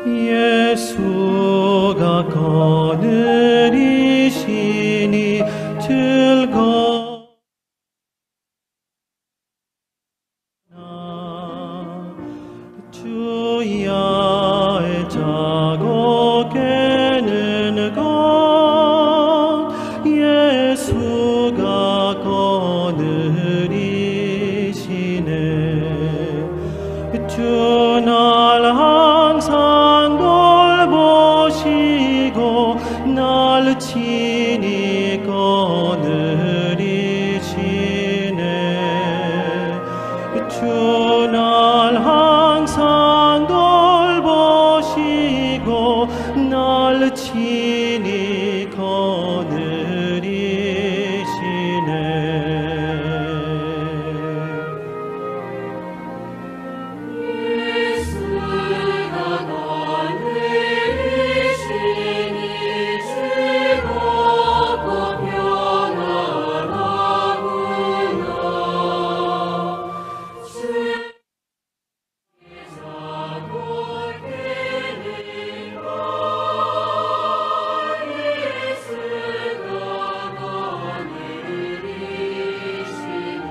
예수가 거느리시니 즐거우나 주야의 자고 깨는 것 예수가 거느리시네. 주 날 항상 돌보시고 날 친히 거느리시네. 주 날 항상 돌보시고 날 친히 거느리시네. 예수가 거느리시니 즐겁고 평안하구나. 주의 자고 깨는 것 예수가 거느리시네.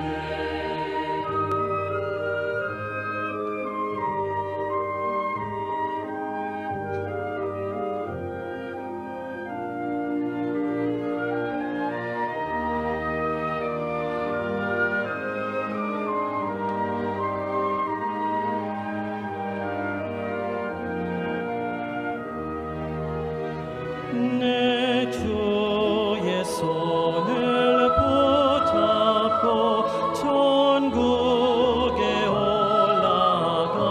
내 주의 손을 붙잡고 천국에 올라가겠네.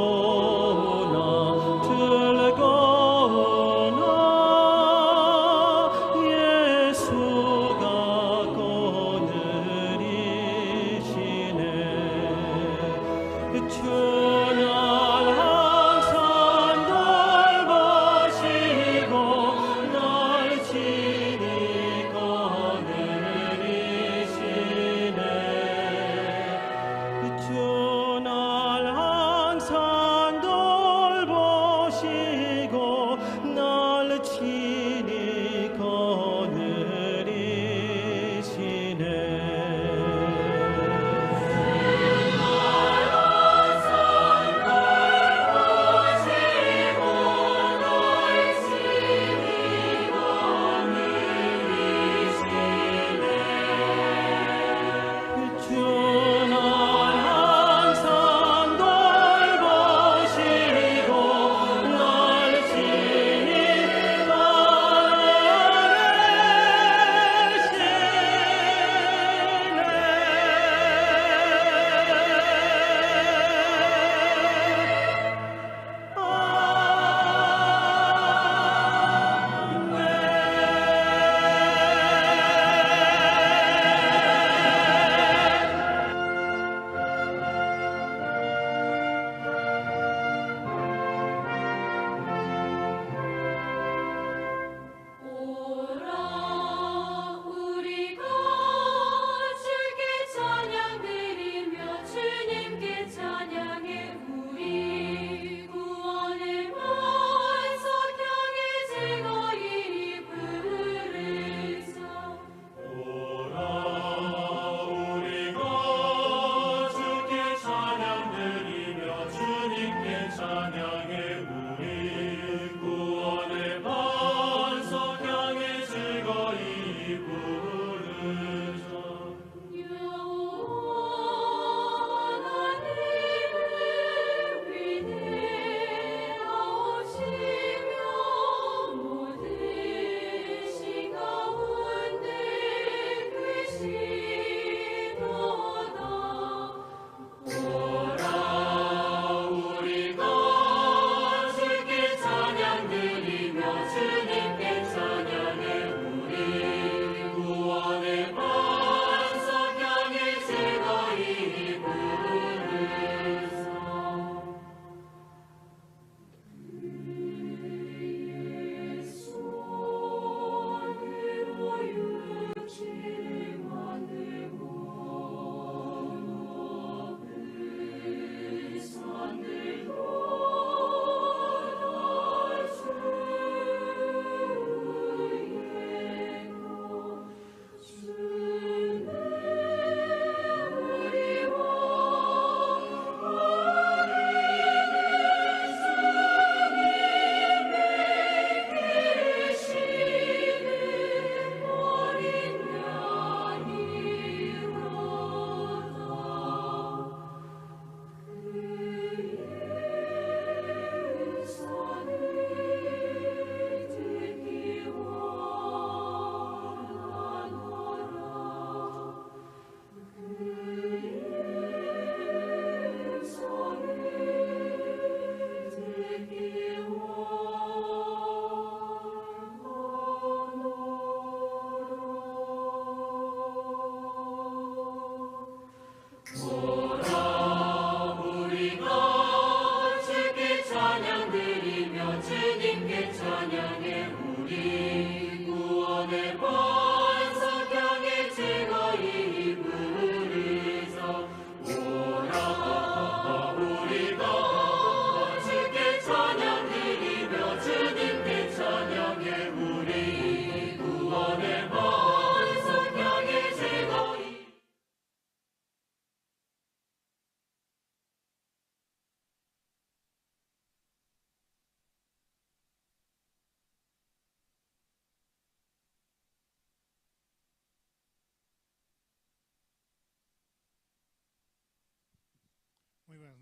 괴로우나 즐거우나 예수가 거느리시네. 주 날 항상 돌보시고 날 친히 거느리시네. 주 날 항상 돌보시고 날 친히 거느리시네. 항상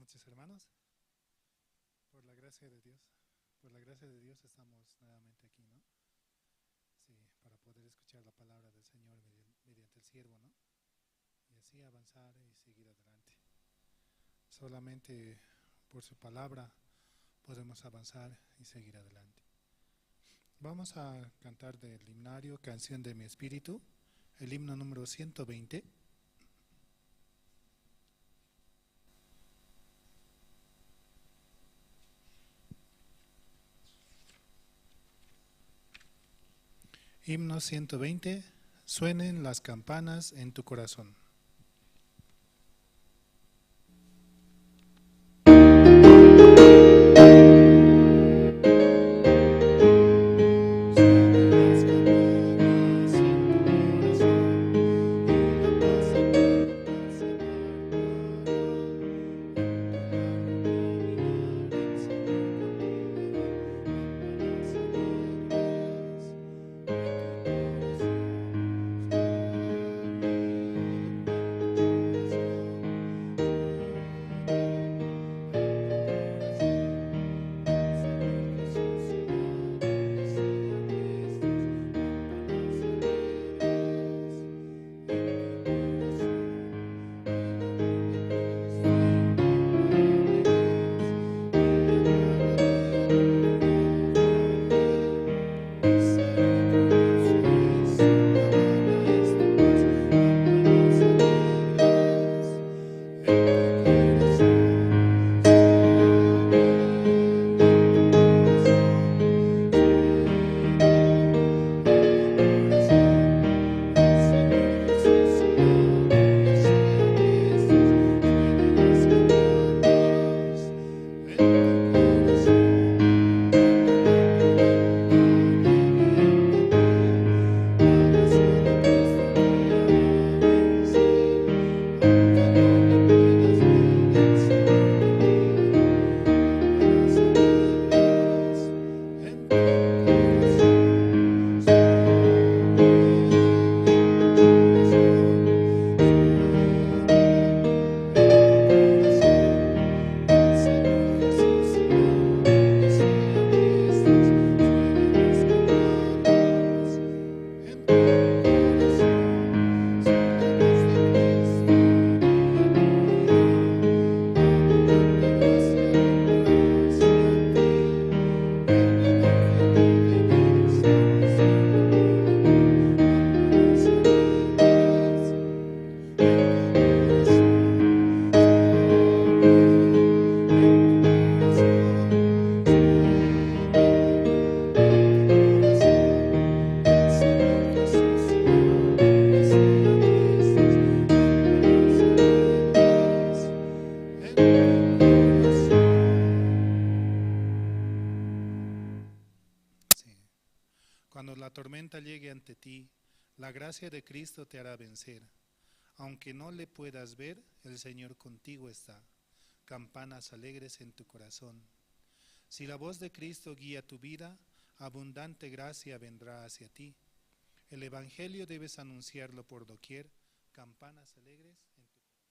Noches, hermanos. Por la gracia de Dios, por la gracia de Dios estamos nuevamente aquí, ¿no? Sí, para poder escuchar la palabra del Señor mediante el siervo, ¿no? Y así avanzar y seguir adelante. Solamente por su palabra podemos avanzar y seguir adelante. Vamos a cantar del himnario Canción de mi Espíritu, el himno número 120. Himno 120, suenen las campanas en tu corazón. La gracia de Cristo te hará vencer. Aunque no le puedas ver, el Señor contigo está. Campanas alegres en tu corazón. Si la voz de Cristo guía tu vida, abundante gracia vendrá hacia ti. El Evangelio debes anunciarlo por doquier. Campanas alegres en tu corazón.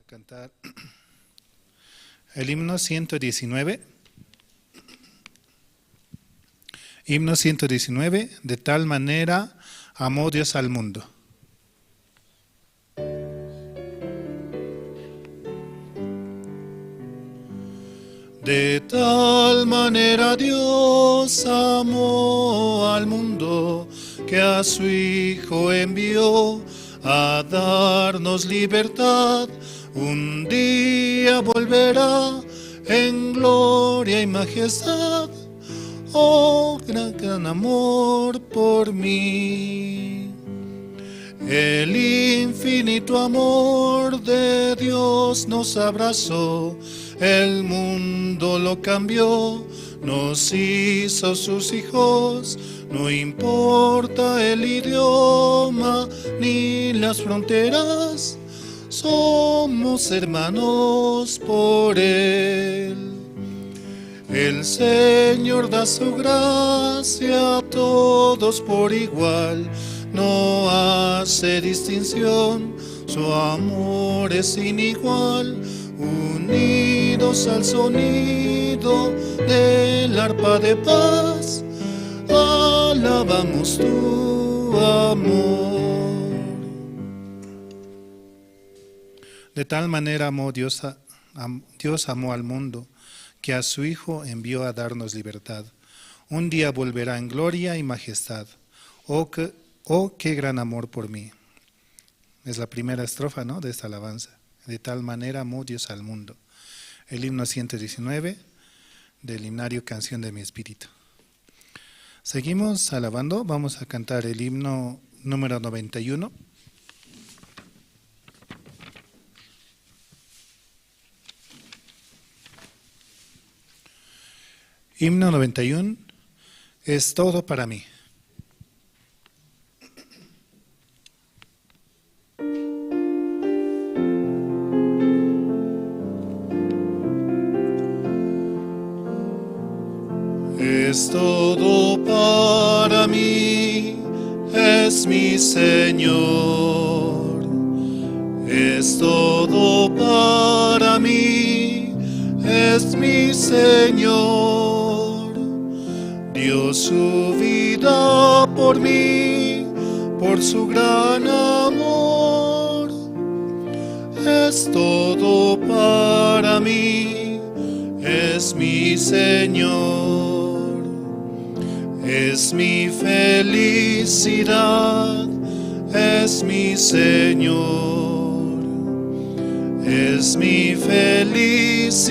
A cantar el himno 119. Himno 119, de tal manera amó Dios al mundo. De tal manera Dios amó al mundo que a su Hijo envió a darnos libertad. Un día volverá en gloria y majestad. Oh, gran, gran amor por mí. El infinito amor de Dios nos abrazó, el mundo lo cambió, nos hizo sus hijos. No importa el idioma ni las fronteras, somos hermanos por Él. El Señor da su gracia a todos por igual, no hace distinción, su amor es sin igual. Unidos al sonido del arpa de paz, alabamos tu amor. De tal manera amó Dios, Dios amó al mundo, que a su Hijo envió a darnos libertad. Un día volverá en gloria y majestad. Oh, qué gran amor por mí. Es la primera estrofa, ¿no?, de esta alabanza. De tal manera amó Dios al mundo. El himno 119 del himnario Canción de mi Espíritu. Seguimos alabando, vamos a cantar el himno número 91. Himno 91, es todo para mí. Es todo para mí, es mi Señor. Es todo para mí, es mi Señor. Dio su vida por mí, por su gran amor. Es todo para mí, es mi Señor. Es mi felicidad, es mi Señor. Es mi felicidad,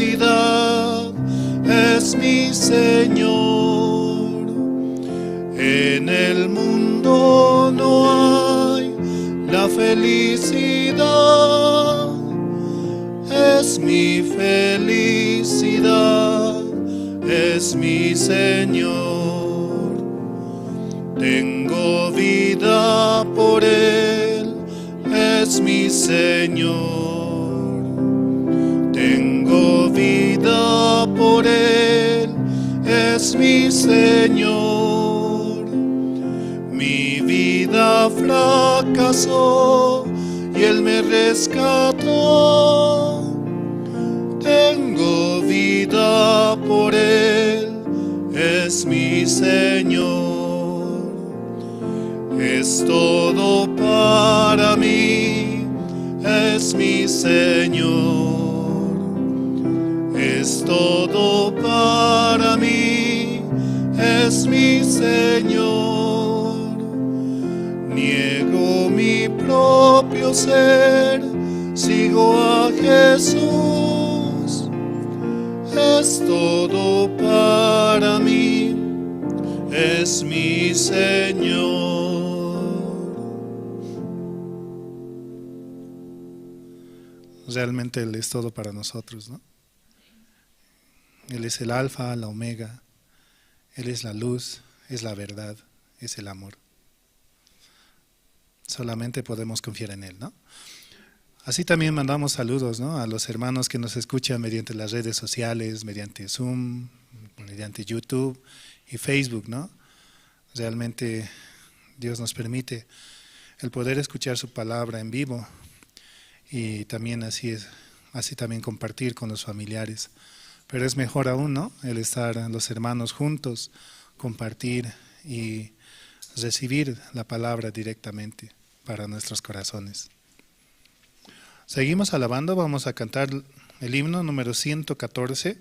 es mi Señor. En el mundo no hay la felicidad. Es mi felicidad, es mi Señor. Tengo vida por Él, es mi Señor. Tengo vida por Él, es mi Señor. Mi vida fracasó y Él me rescató. Tengo vida por Él, es mi Señor. Es todo para mí, es mi Señor. Es todo para mí, es mi Señor. Niego mi propio ser, sigo a Jesús. Es todo para mí, es mi Señor. Realmente Él es todo para nosotros, ¿no? Él es el alfa, la omega. Él es la luz, es la verdad, es el amor. Solamente podemos confiar en Él, ¿no? Así también mandamos saludos, ¿no?, a los hermanos que nos escuchan mediante las redes sociales, mediante Zoom, mediante YouTube y Facebook, ¿no? Realmente Dios nos permite el poder escuchar su palabra en vivo y también así es, así también compartir con los familiares. Pero es mejor aún, ¿no?, el estar los hermanos juntos, compartir y recibir la palabra directamente para nuestros corazones. Seguimos alabando, vamos a cantar el himno número 114.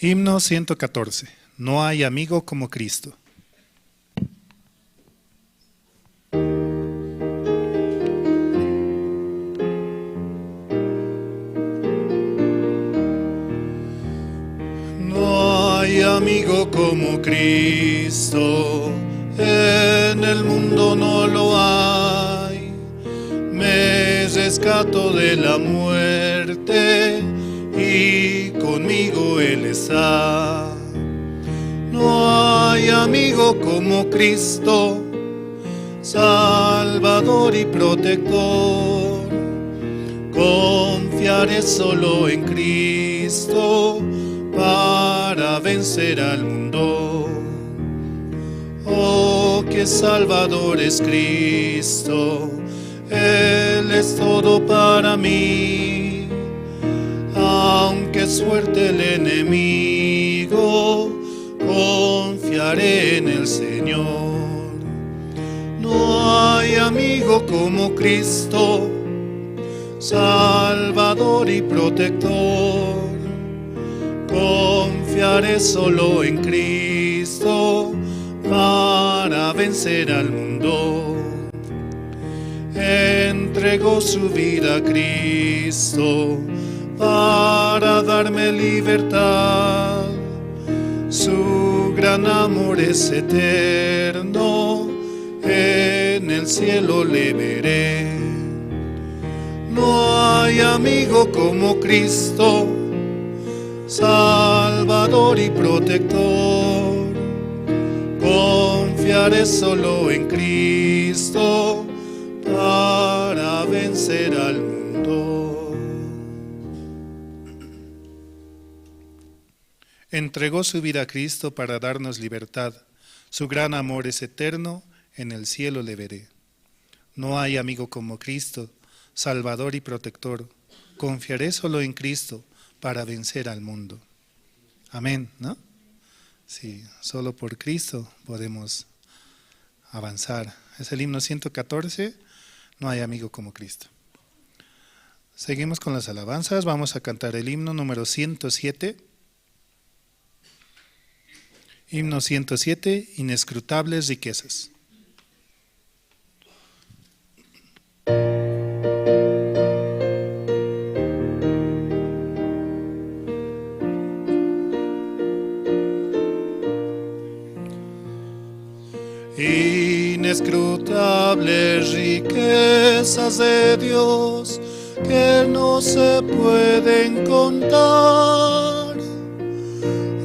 Himno 114. No hay amigo como Cristo. No hay amigo como Cristo, en el mundo no lo hay. Me rescató de la muerte y conmigo Él está. No hay amigo como Cristo, Salvador y protector. Confiaré solo en Cristo para vencer al mundo. Oh, que Salvador es Cristo, Él es todo para mí. Aunque es fuerte el enemigo, confiaré en el Señor. No hay amigo como Cristo, Salvador y protector. Confiaré solo en Cristo para vencer al mundo. Entregó su vida a Cristo para darme libertad. Su gran amor es eterno, en el cielo le veré. No hay amigo como Cristo, Salvador y protector. Confiaré solo en Cristo para vencer al mundo. Entregó su vida a Cristo para darnos libertad. Su gran amor es eterno, en el cielo le veré. No hay amigo como Cristo, Salvador y protector. Confiaré solo en Cristo para vencer al mundo. Amén, ¿no? Sí, solo por Cristo podemos avanzar. Es el himno 114, no hay amigo como Cristo. Seguimos con las alabanzas, vamos a cantar el himno número 107. Himno 107, inescrutables riquezas. Inescrutables riquezas de Dios que no se pueden contar,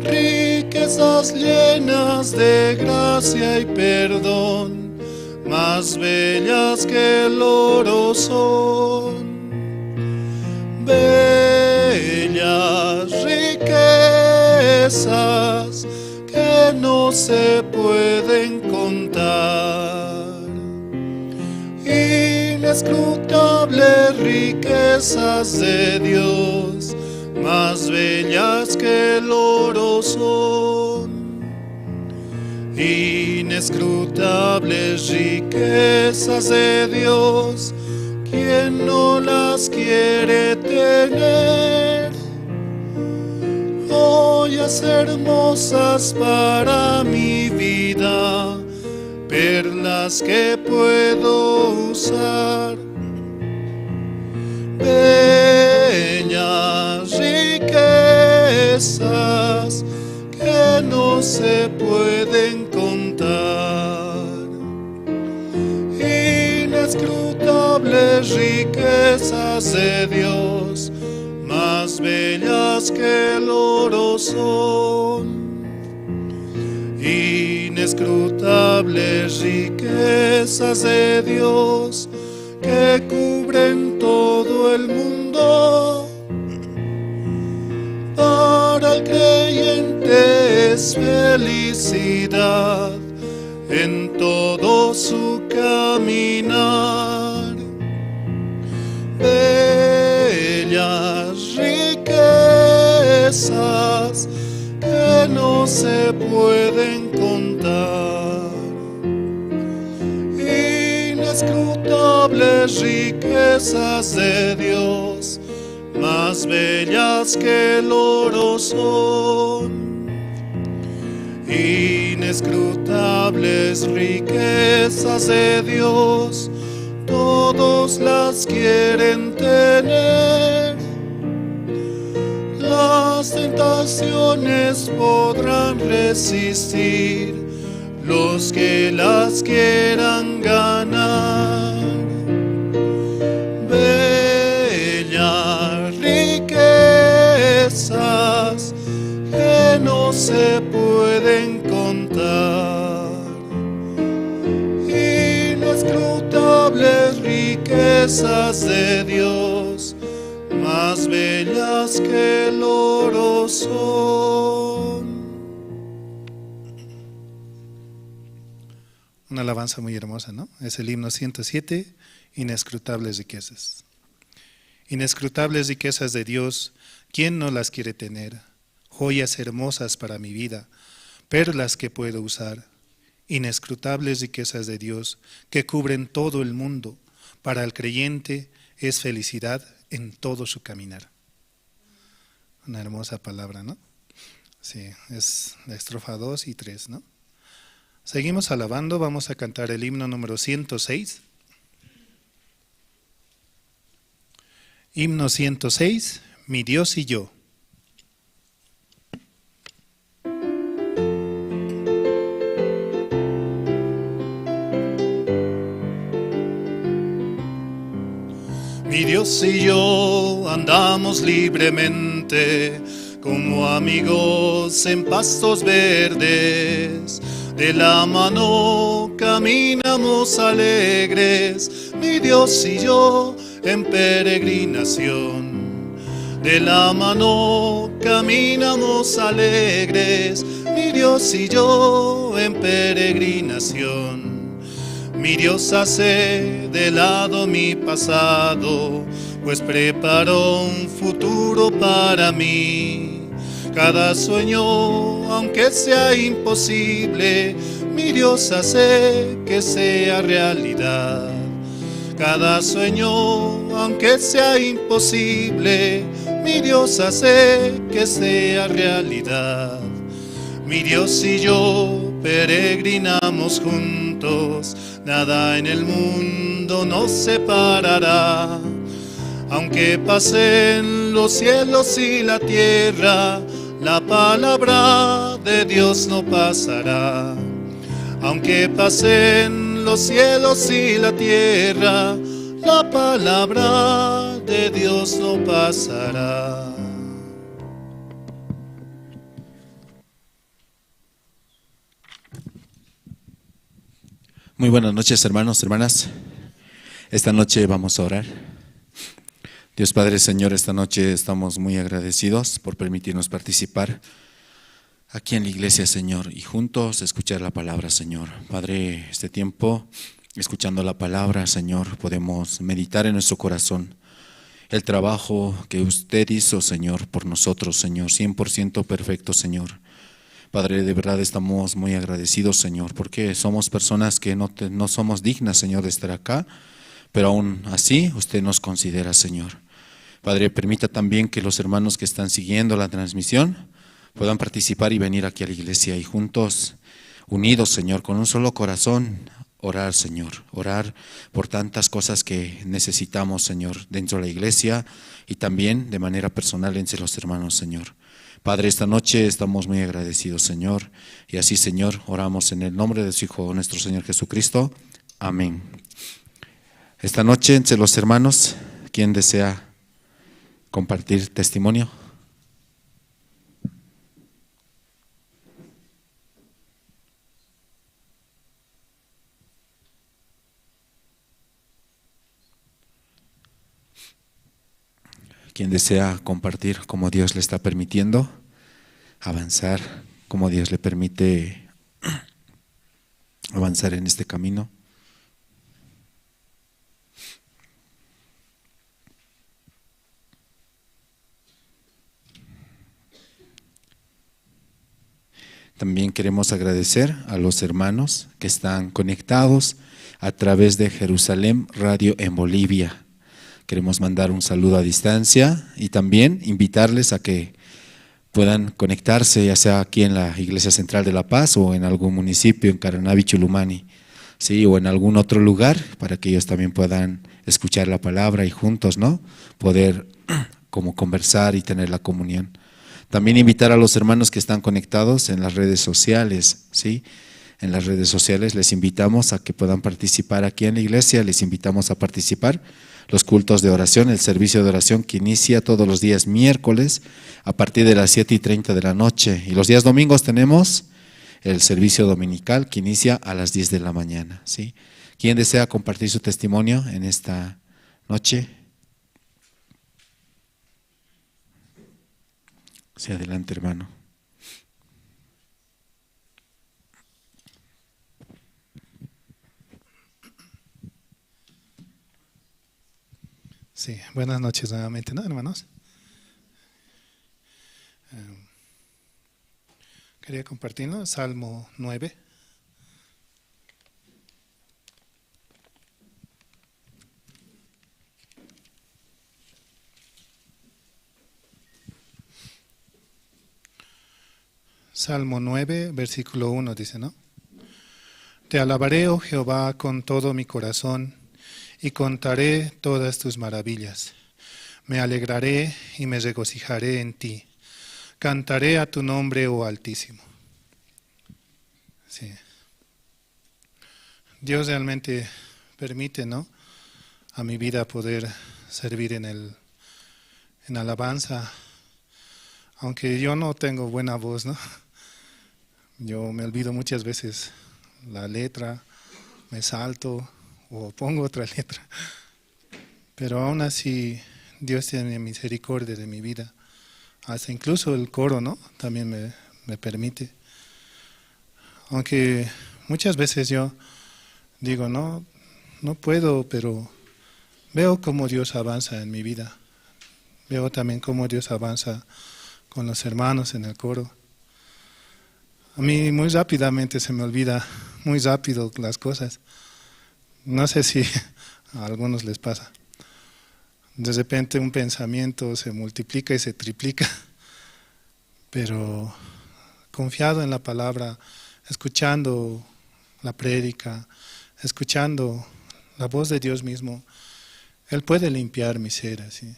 riquezas llenas de gracia y perdón, más bellas que el oro son. Bellas riquezas que no se pueden contar. Inescrutables riquezas de Dios, más bellas que el oro son. Inescrutables riquezas de Dios, quien no las quiere tener. Joyas hermosas para mi vida, perlas que puedo usar. Bellas riquezas que no se pueden contar. Inescrutables riquezas de Dios, más bellas que el oro son. Inescrutables riquezas de Dios que cubren todo el mundo. Para el creyente es felicidad en todo su caminar. Bellas riquezas que no se pueden contar. Inescrutables riquezas de Dios, más bellas que el oro son. Inescrutables riquezas de Dios, todos las quieren tener. Las tentaciones podrán resistir los que las quieran ganar. Bellas riquezas que no se pueden contar. Inescrutables riquezas de Dios, Más bellas que el oro son. Una alabanza muy hermosa, ¿no? Es el himno 107, Inescrutables riquezas. Inescrutables riquezas de Dios, ¿quién no las quiere tener? Joyas hermosas para mi vida, perlas que puedo usar. Inescrutables riquezas de Dios que cubren todo el mundo. Para el creyente es felicidad en todo su caminar. Una hermosa palabra, ¿no? Sí, es la estrofa 2 y 3, ¿no? Seguimos alabando, vamos a cantar el himno número 106. Himno 106, Mi Dios y yo. Mi Dios y yo andamos libremente como amigos en pastos verdes. De la mano caminamos alegres, mi Dios y yo en peregrinación. De la mano caminamos alegres, mi Dios y yo en peregrinación. Mi Dios hace de lado mi pasado, pues preparó un futuro para mí. Cada sueño, aunque sea imposible, mi Dios hace que sea realidad. Cada sueño, aunque sea imposible, mi Dios hace que sea realidad. Mi Dios y yo peregrinamos juntos, nada en el mundo nos separará. Aunque pasen los cielos y la tierra, la palabra de Dios no pasará. Aunque pasen los cielos y la tierra, la palabra de Dios no pasará. Muy buenas noches, hermanos, hermanas. Esta noche vamos a orar. Dios Padre, Señor, esta noche estamos muy agradecidos por permitirnos participar aquí en la iglesia, Señor, y juntos escuchar la palabra, Señor. Padre, este tiempo, escuchando la palabra, Señor, podemos meditar en nuestro corazón el trabajo que usted hizo, Señor, por nosotros, Señor, 100% perfecto, Señor. Padre, de verdad estamos muy agradecidos, Señor, porque somos personas que no somos dignas, Señor, de estar acá, pero aún así usted nos considera, Señor. Padre, permita también que los hermanos que están siguiendo la transmisión puedan participar y venir aquí a la iglesia y juntos, unidos, Señor, con un solo corazón, orar, Señor, orar por tantas cosas que necesitamos, Señor, dentro de la iglesia y también de manera personal entre los hermanos, Señor. Padre, esta noche estamos muy agradecidos, Señor, y así, Señor, oramos en el nombre de su Hijo, nuestro Señor Jesucristo. Amén. Esta noche, entre los hermanos, ¿quién desea compartir testimonio? Quien desea compartir como Dios le está permitiendo avanzar, como Dios le permite avanzar en este camino. También queremos agradecer a los hermanos que están conectados a través de Jerusalén Radio en Bolivia. Queremos mandar un saludo a distancia y también invitarles a que puedan conectarse, ya sea aquí en la Iglesia Central de La Paz o en algún municipio, en Caranavi, Chulumani, ¿sí? O en algún otro lugar, para que ellos también puedan escuchar la palabra y juntos, ¿no?, poder como conversar y tener la comunión. También invitar a los hermanos que están conectados en las redes sociales, ¿sí? En las redes sociales les invitamos a que puedan participar aquí en la iglesia, les invitamos a participar los cultos de oración, el servicio de oración que inicia todos los días miércoles a partir de las 7:30 de la noche. Y los días domingos tenemos el servicio dominical que inicia a las 10 de la mañana, ¿sí? ¿Quién desea compartir su testimonio en esta noche? Sí, adelante, hermano. Sí, buenas noches nuevamente, ¿no, hermanos? Quería compartirlo, Salmo 9. Salmo 9, versículo 1 dice, ¿no? Te alabaré, oh Jehová, con todo mi corazón y contaré todas tus maravillas. Me alegraré y me regocijaré en ti. Cantaré a tu nombre, oh Altísimo. Sí. Dios realmente permite, ¿no?, a mi vida poder servir en alabanza, aunque yo no tengo buena voz, ¿no? Yo me olvido muchas veces la letra, me salto o pongo otra letra, pero aún así Dios tiene misericordia de mi vida. Hasta incluso el coro, ¿no?, también me permite. Aunque muchas veces yo digo, no puedo, pero veo cómo Dios avanza en mi vida. Veo también cómo Dios avanza con los hermanos en el coro. A mí muy rápidamente se me olvida muy rápido las cosas. No sé si a algunos les pasa. De repente un pensamiento se multiplica y se triplica, pero confiado en la palabra, escuchando la prédica, escuchando la voz de Dios mismo, Él puede limpiar mi ser, así.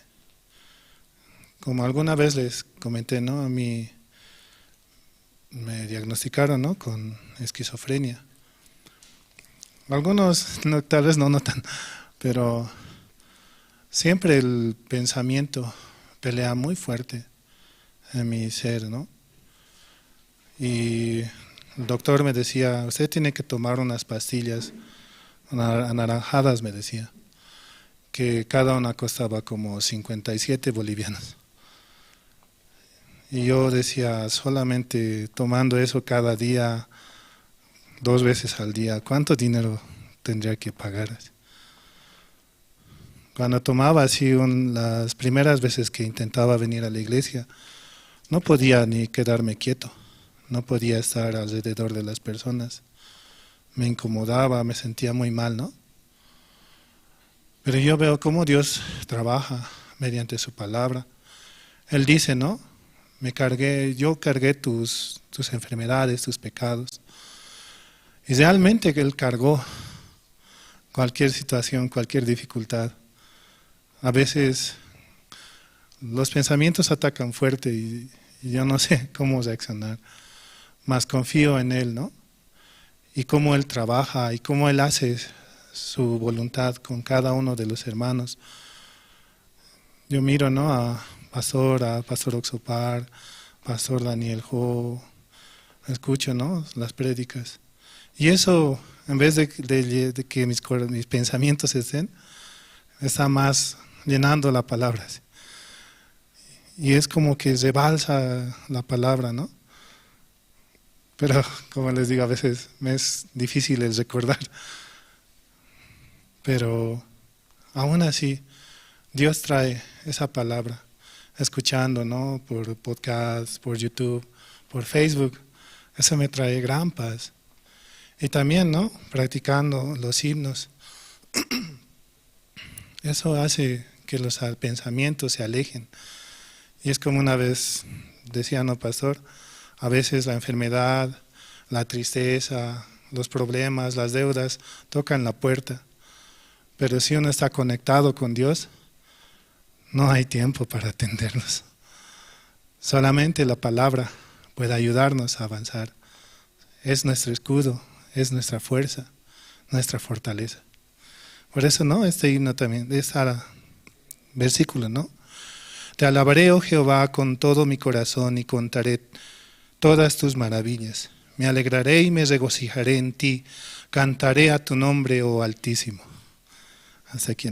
Como alguna vez les comenté, ¿no?, a mí me diagnosticaron, ¿no?, con esquizofrenia. Algunos no, tal vez no notan, pero siempre el pensamiento pelea muy fuerte en mi ser, ¿no? Y el doctor me decía, usted tiene que tomar unas pastillas anaranjadas, me decía, que cada una costaba como 57 bolivianos. Y yo decía, solamente tomando eso cada día, 2 veces al día, ¿cuánto dinero tendría que pagar? Cuando tomaba así las primeras veces que intentaba venir a la iglesia, no podía ni quedarme quieto, no podía estar alrededor de las personas. Me incomodaba, me sentía muy mal, ¿no? Pero yo veo cómo Dios trabaja mediante su palabra. Él dice, ¿no? Yo cargué tus enfermedades, tus pecados. Y realmente Él cargó cualquier situación, cualquier dificultad. A veces los pensamientos atacan fuerte y yo no sé cómo reaccionar, mas confío en Él, ¿no? Y cómo Él trabaja y cómo Él hace su voluntad con cada uno de los hermanos. Yo miro, ¿no?, a Pastor Oxopar, Pastor Daniel Jo, escucho, ¿no?, las prédicas. Y eso, en vez de que mis pensamientos estén, está más llenando la palabra. Y es como que rebalsa la palabra, ¿no? Pero, como les digo, a veces me es difícil el recordar. Pero aún así, Dios trae esa palabra, escuchando, ¿no?, por podcast, por YouTube, por Facebook. Eso me trae gran paz. Y también, ¿no?, practicando los himnos. Eso hace que los pensamientos se alejen. Y es como una vez decía, ¿no, pastor? A veces la enfermedad, la tristeza, los problemas, las deudas tocan la puerta. Pero si uno está conectado con Dios, no hay tiempo para atendernos. Solamente la palabra puede ayudarnos a avanzar. Es nuestro escudo, es nuestra fuerza, nuestra fortaleza. Por eso, ¿no?, este himno también, este versículo, ¿no? Te alabaré, oh Jehová, con todo mi corazón y contaré todas tus maravillas. Me alegraré y me regocijaré en ti. Cantaré a tu nombre, oh Altísimo. Hasta aquí.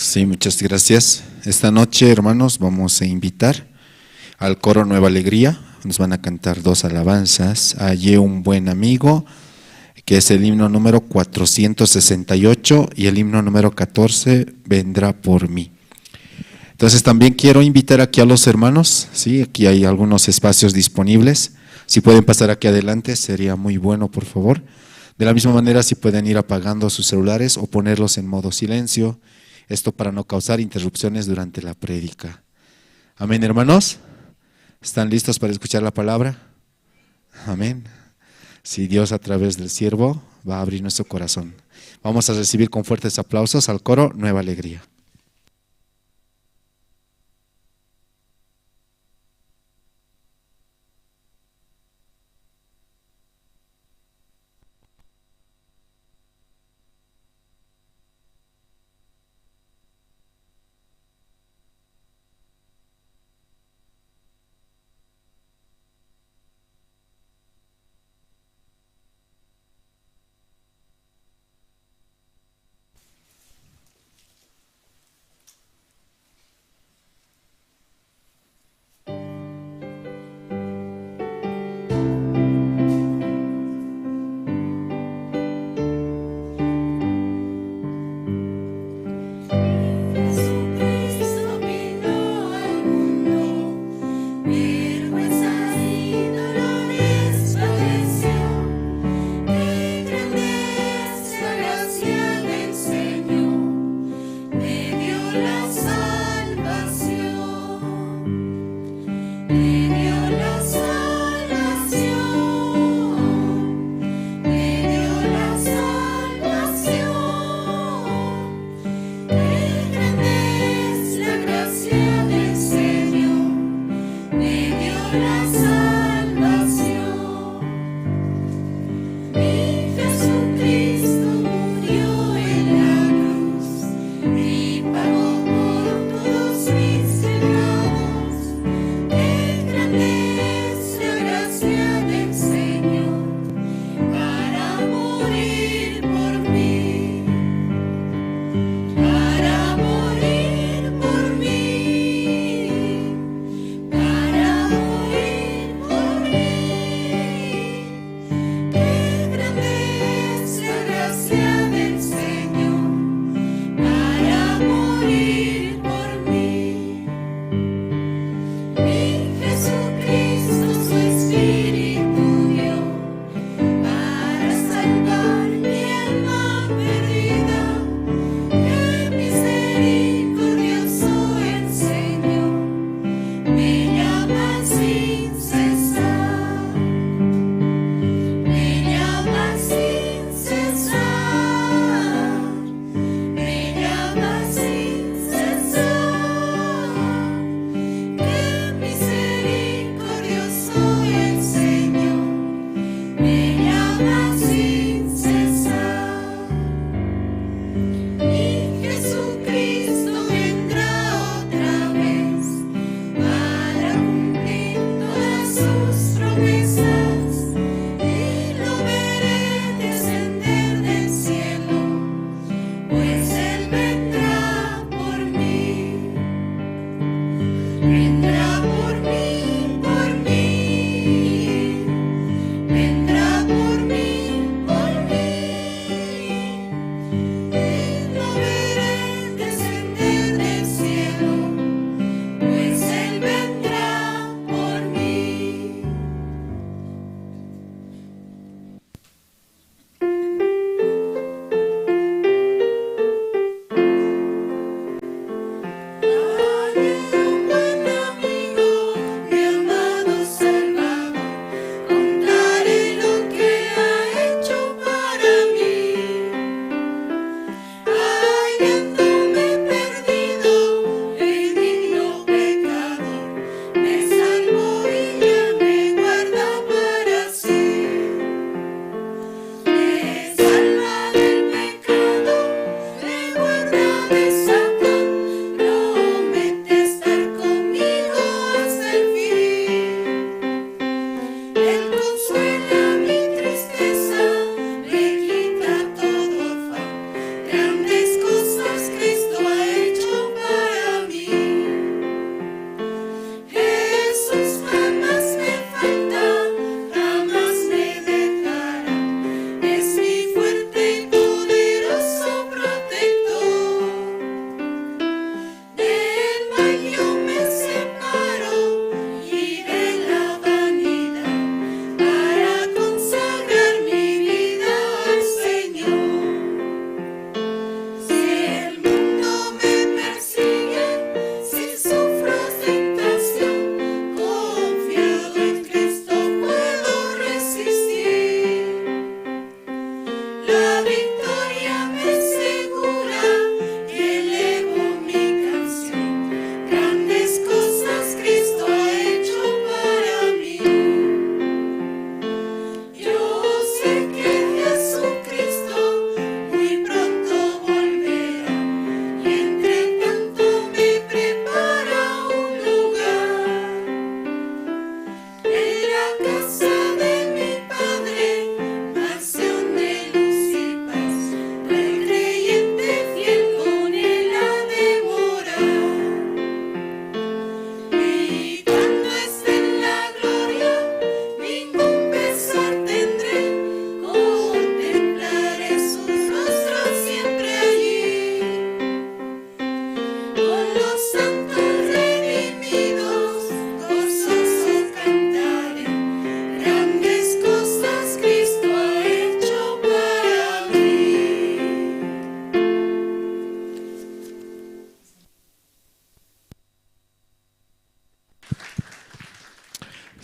Sí, muchas gracias. Esta noche, hermanos, vamos a invitar al coro Nueva Alegría. Nos van a cantar dos alabanzas. Hallé un buen amigo, que es el himno número 468, y el himno número 14, Vendrá por mí. Entonces también quiero invitar aquí a los hermanos, ¿sí? Aquí hay algunos espacios disponibles. Si pueden pasar aquí adelante, sería muy bueno, por favor. De la misma manera, si pueden ir apagando sus celulares o ponerlos en modo silencio, esto para no causar interrupciones durante la prédica. Amén, hermanos. ¿Están listos para escuchar la palabra? Amén. Si Dios a través del siervo va a abrir nuestro corazón. Vamos a recibir con fuertes aplausos al coro Nueva Alegría. Jesucristo vino al mundo, vergüenzas y dolores padeció. Qué grande es la gracia del Señor, me dio la salvación. Me dio la salvación, me dio la salvación. Qué grande es la gracia del Señor, me dio la salvación. Mi Jesucristo murió en la cruz y pagó por todos mis pecados. Qué grande es la gracia del Señor para morir por mí. Para morir por mí, para morir por mí. Qué grande es la gracia del Señor, para morir por mí. Mi Jesucristo su Espíritu dio para salvar mi alma perdida. Qué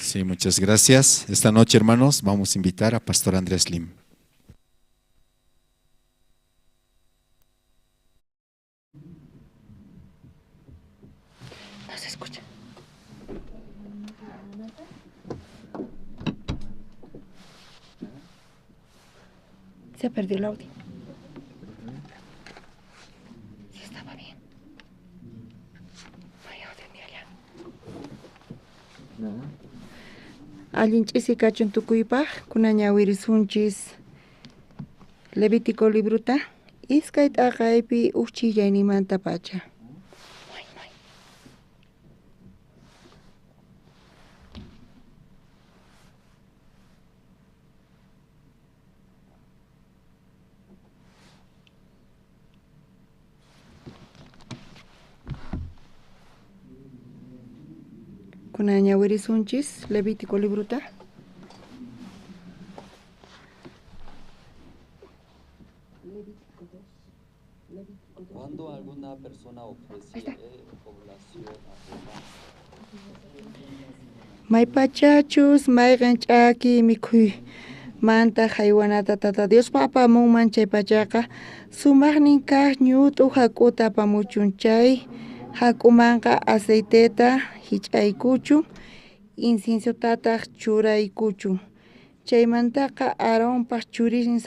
Sí, muchas gracias. Esta noche, hermanos, vamos a invitar a Pastor Andrés Lim. No se escucha. Se perdió el audio. Sí, estaba bien. No hay audio ni allá. Allin ch'isi kachun tukuypaj kunañawirisunchis Levítico libruta iskay t'aqaypi uj chillaynimantapacha. Kunañawirisunchis Levítico libruta. Cuando alguna persona ofreciere oblación a Jehová, Maypachachus mayqin ch'aki mikhuymanta haywanata Tata Diospa apamunman chaypachaqa sumaqnin kaq ñut'u hak'uta apamuchun chay hak'umanqa aceiteta hich'aykuchun inciensotataq churaykuchun chaymantaqa Aaronpaq churisnin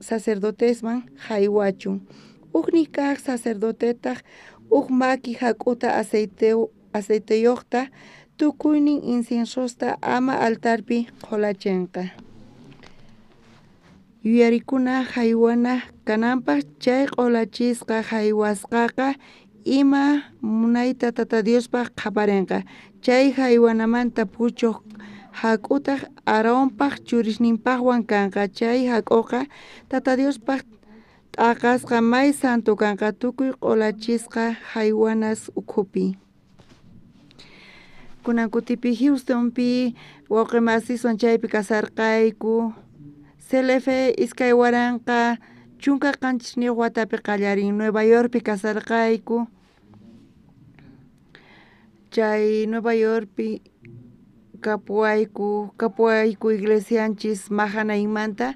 sacerdotesman haywachun ujnin kaq sacerdotetaq uj maki hak'uta aceiteyuqta tukuynin inciensosta ama altarpi qhulachinqa. Yuyarikuna haywana kananpaq chay q'ulachisqa haywasqaqa ima munayta Tata Diospaq qhaparinqa chay haywanamanta puchuq hak'utaq Aaronpaq churisninpaqwan kanqa chay hak'uqa Tata Diospaq t'aqasqa may santo kanqa tukuy q'ulachisqa haywanas ukhupi. Kunan kutipi Houstonpi wawqi masiswan chaypi kasarqayku. CLF 2017 watapi qallarin Nueva Yorkpi kasarqayku. Chay Nueva Yorkpi kapuwayku iglesianchis Mahanainmanta,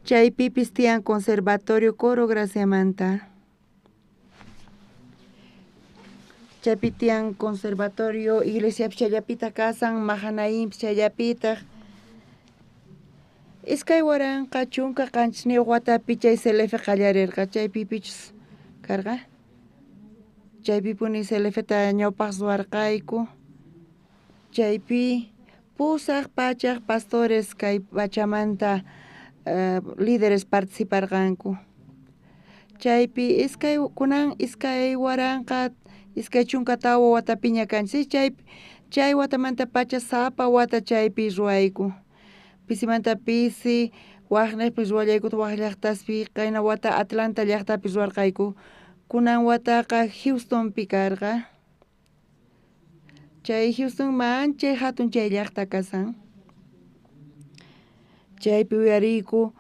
chaypipis tiyan Conservatorio Coro Graciamanta. Chaypi tiyan Conservatorio iglesiapis chayllapitaq kasan, Mahanainpis chayllapitaq. 2017 watapi chay CLF qallarirqa, chaypipichus karqa. Chaypipuni CLFta ñawpaq ruwarqayku. Chaypi 800 pastores kay pachamanta líderes participarqanku. Chaypi kunan 2024 watapiña kanchis, chay watamanta pacha sapa wata chaypi ruwayku. Pisimanta pisi waqniqpi ruwallaykuta waq llaqtaspi qayna wata Atlanta llaqtapi ruwarqayku. Kunan wataqa Houstonpi karqa. Chay Houston manchay hatun chay llaqta kasan. Chaypi uyariyku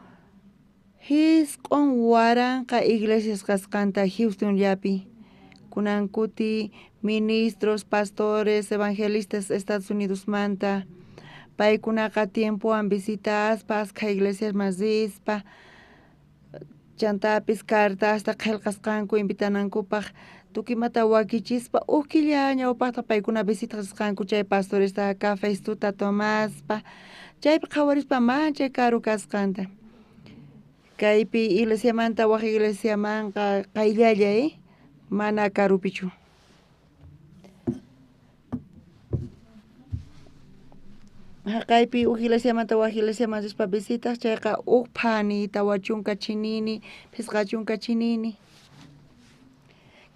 9,000 iglesias kasqanta Houstonllapi. Kunan kuti ministros, pastores, evangelistas Estados Unidosmanta paykunaqa tiempowan visitaspa askha iglesiasman rispa chantapis cartasta qillqasqanku invitanankupaq tukuymata wakichispa uj killa ñawpaqta paykuna visitasqanku chay pastoresta cafestuta tomaspa chaypi qhawarispa manchay karu kasqanta. Kaypi iglesiamanta waq iglesiamanqa qayllalla mana karupichu. Haqaypi uj iglesiamanta waq iglesiaman rispa visitas chayqa uj phani 40 chinini 50 chinini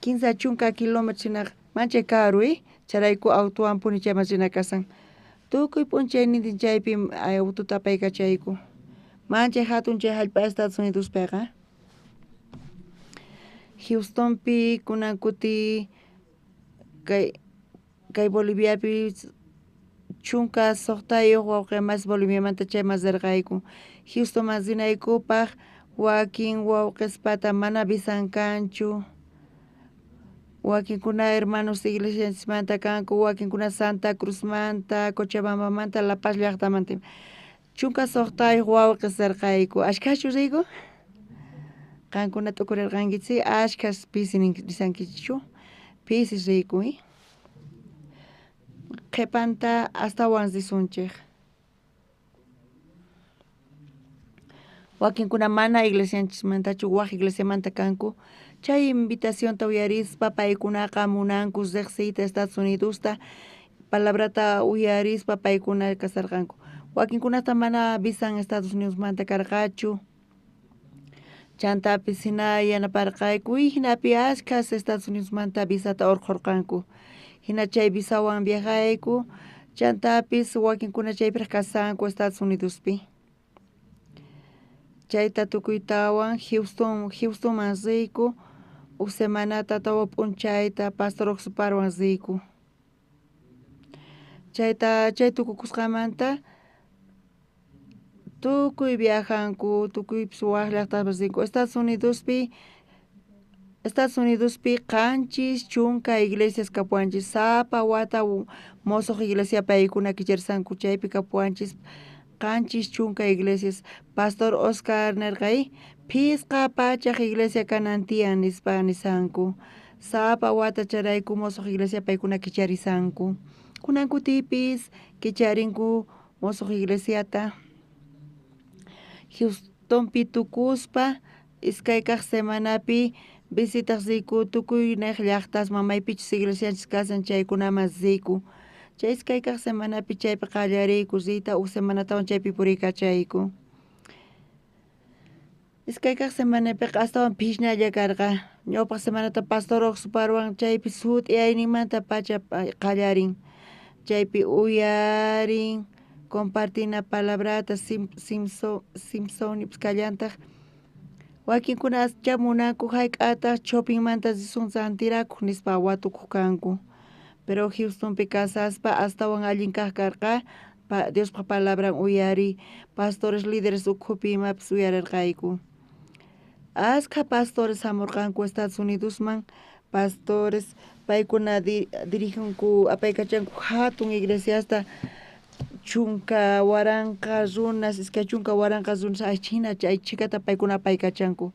30 kilómetros hinaqa manchay karu chayrayku autowanpuni chayman rina kasan. Tukuy p'unchaynintin chaypi autota apaykachayku. Manchay hatun chay hallp'a Estados Unidospiqa. Houstonpi kunan kuti kay Boliviapi 16 wawqi mas Boliviamanta chayman rirqayku. Houstonman rinaykupaq wakin wawqispata mana visan kanchu. Wakinkuna hermanos iglesianchismanta kanku, wakinkuna Santa Cruzmanta, Cochabambamanta, La Paz llaqtamanta ima. 16 wawqis rirqayku. Ashkhachu riyku? Qankuna t'ukurirqankichis, ashkhas pisi nisankichu, pisi riyku. Qhipanta astawan risunchik. Wakinkuna mana iglesianchismantachu, waj iglesiamanta kanku. Chay invitacionta uyarispa paykunaqa munanku riqsiyta Estados Unidosta, palabrata uyarispa paykuna kasarqanku. Wakinkunata mana visan Estados Unidosmanta karqachu. Chantapis hina yanaparqayku, hinapi ashkhas Estados Unidosmanta visata urqhurqanku. Hina chay visawan viajayku, chantapis wakinkuna chaypiraq kasanku Estados Unidospi. Chayta tukuytawan Houstonman riyku, uj semanata tawa p'unchayta pastor Oxuparwan riyku. Chayta chay tukukusqanmanta tukuy viajanku, tukuypis waj llaqtapas rinku. Estados Unidospi 70 iglesias kapuwanchis, sapa wata mosoq iglesia paykuna kicharisanku, chaypi kapuwanchis 70 iglesias. Pastor Oscar nirqa, 500 iglesia kanan tiyan nispa nisanku. Sapa wata charayku mosoq iglesia paykuna kicharisanku. Kunan kutipis kicharinku mosoq iglesiata. Houstonpi tukuspa iskay kaq semanapi visitaq riyku tukuy neq llaqtasman maypichus iglesianchis kasan chaykunaman riyku. Chay iskay kaq semanapi chaypi qallariyku riyta, uj semanatawan chaypi puriykachayku. Iskay kaq semanapiqa astawan phisñalla karqa. Ñawpaq semanata pastor Oxuparwan chaypi sut'iyayninmanta pacha qallarin. Chaypi uyarin, compartina palabrata Simpsonipis kallantaq. Wakinkuna cha munanku hayk'ataq Chopinmanta risun rantirakuq nispa watukuq kanku. Pero Houstonpi kasaspa astawan allin kaq karqa Diospaq palabran uyari, pastores líderes ukhupi imapis uyarirqayku. Askha pastores hamurqanku Estados Unidosman, pastores paykuna diriginku apaykachanku hatun iglesiasta 10,000 runas, 20,000 runas hina chay chhikata paykuna apaykachanku.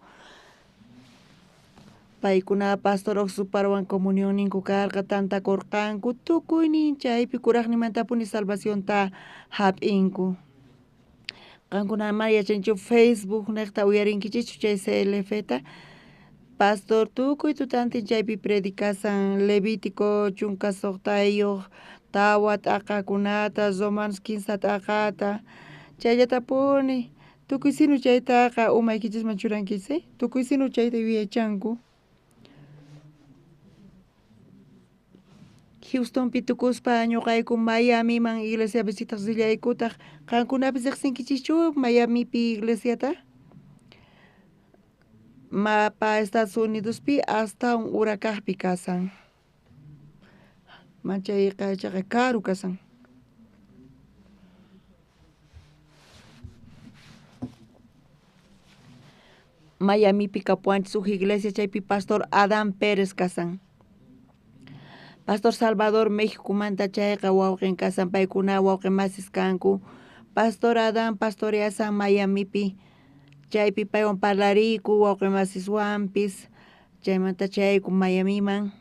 Paykuna pastor Oxuparwan comunionninku karqa, tantakurqanku, tukuynin chaypi kuraqnimantapuni salvacionta hap'inku. Qankuna mana yachanchu Facebook niqta uyarinkichikchu chay CLFta. Pastor tukuy tutantin chaypi predicasan Levítico 16, 4 t'aqakunata, Romanos 15 t'aqata, chayllatapuni tukuy sinu chaytaqa umaykichisman churankichis, tukuy sinu chayta yuyaychanku. Houstonpi tukuspa ñuqayku Miamiman iglesia visitaq rillaykutaq. Qankunapis riqsinkichischu Miamipi iglesiata? Mapa Estados Unidospi astawan urakaqpi kasan. Machayqa chaqa karu kasan. Miamipi kapuwanchis uj iglesia chaypi pastor Adán Pérez kasan. Pastor Salvador Mexicomanta chayqa wawqin kasan, paykuna wawqi masis kanku. Pastor Adán pastoreasan Miamipi, chaypi paywan parlariyku wawqi masiswanpis, chaymanta chayayku Miamiman.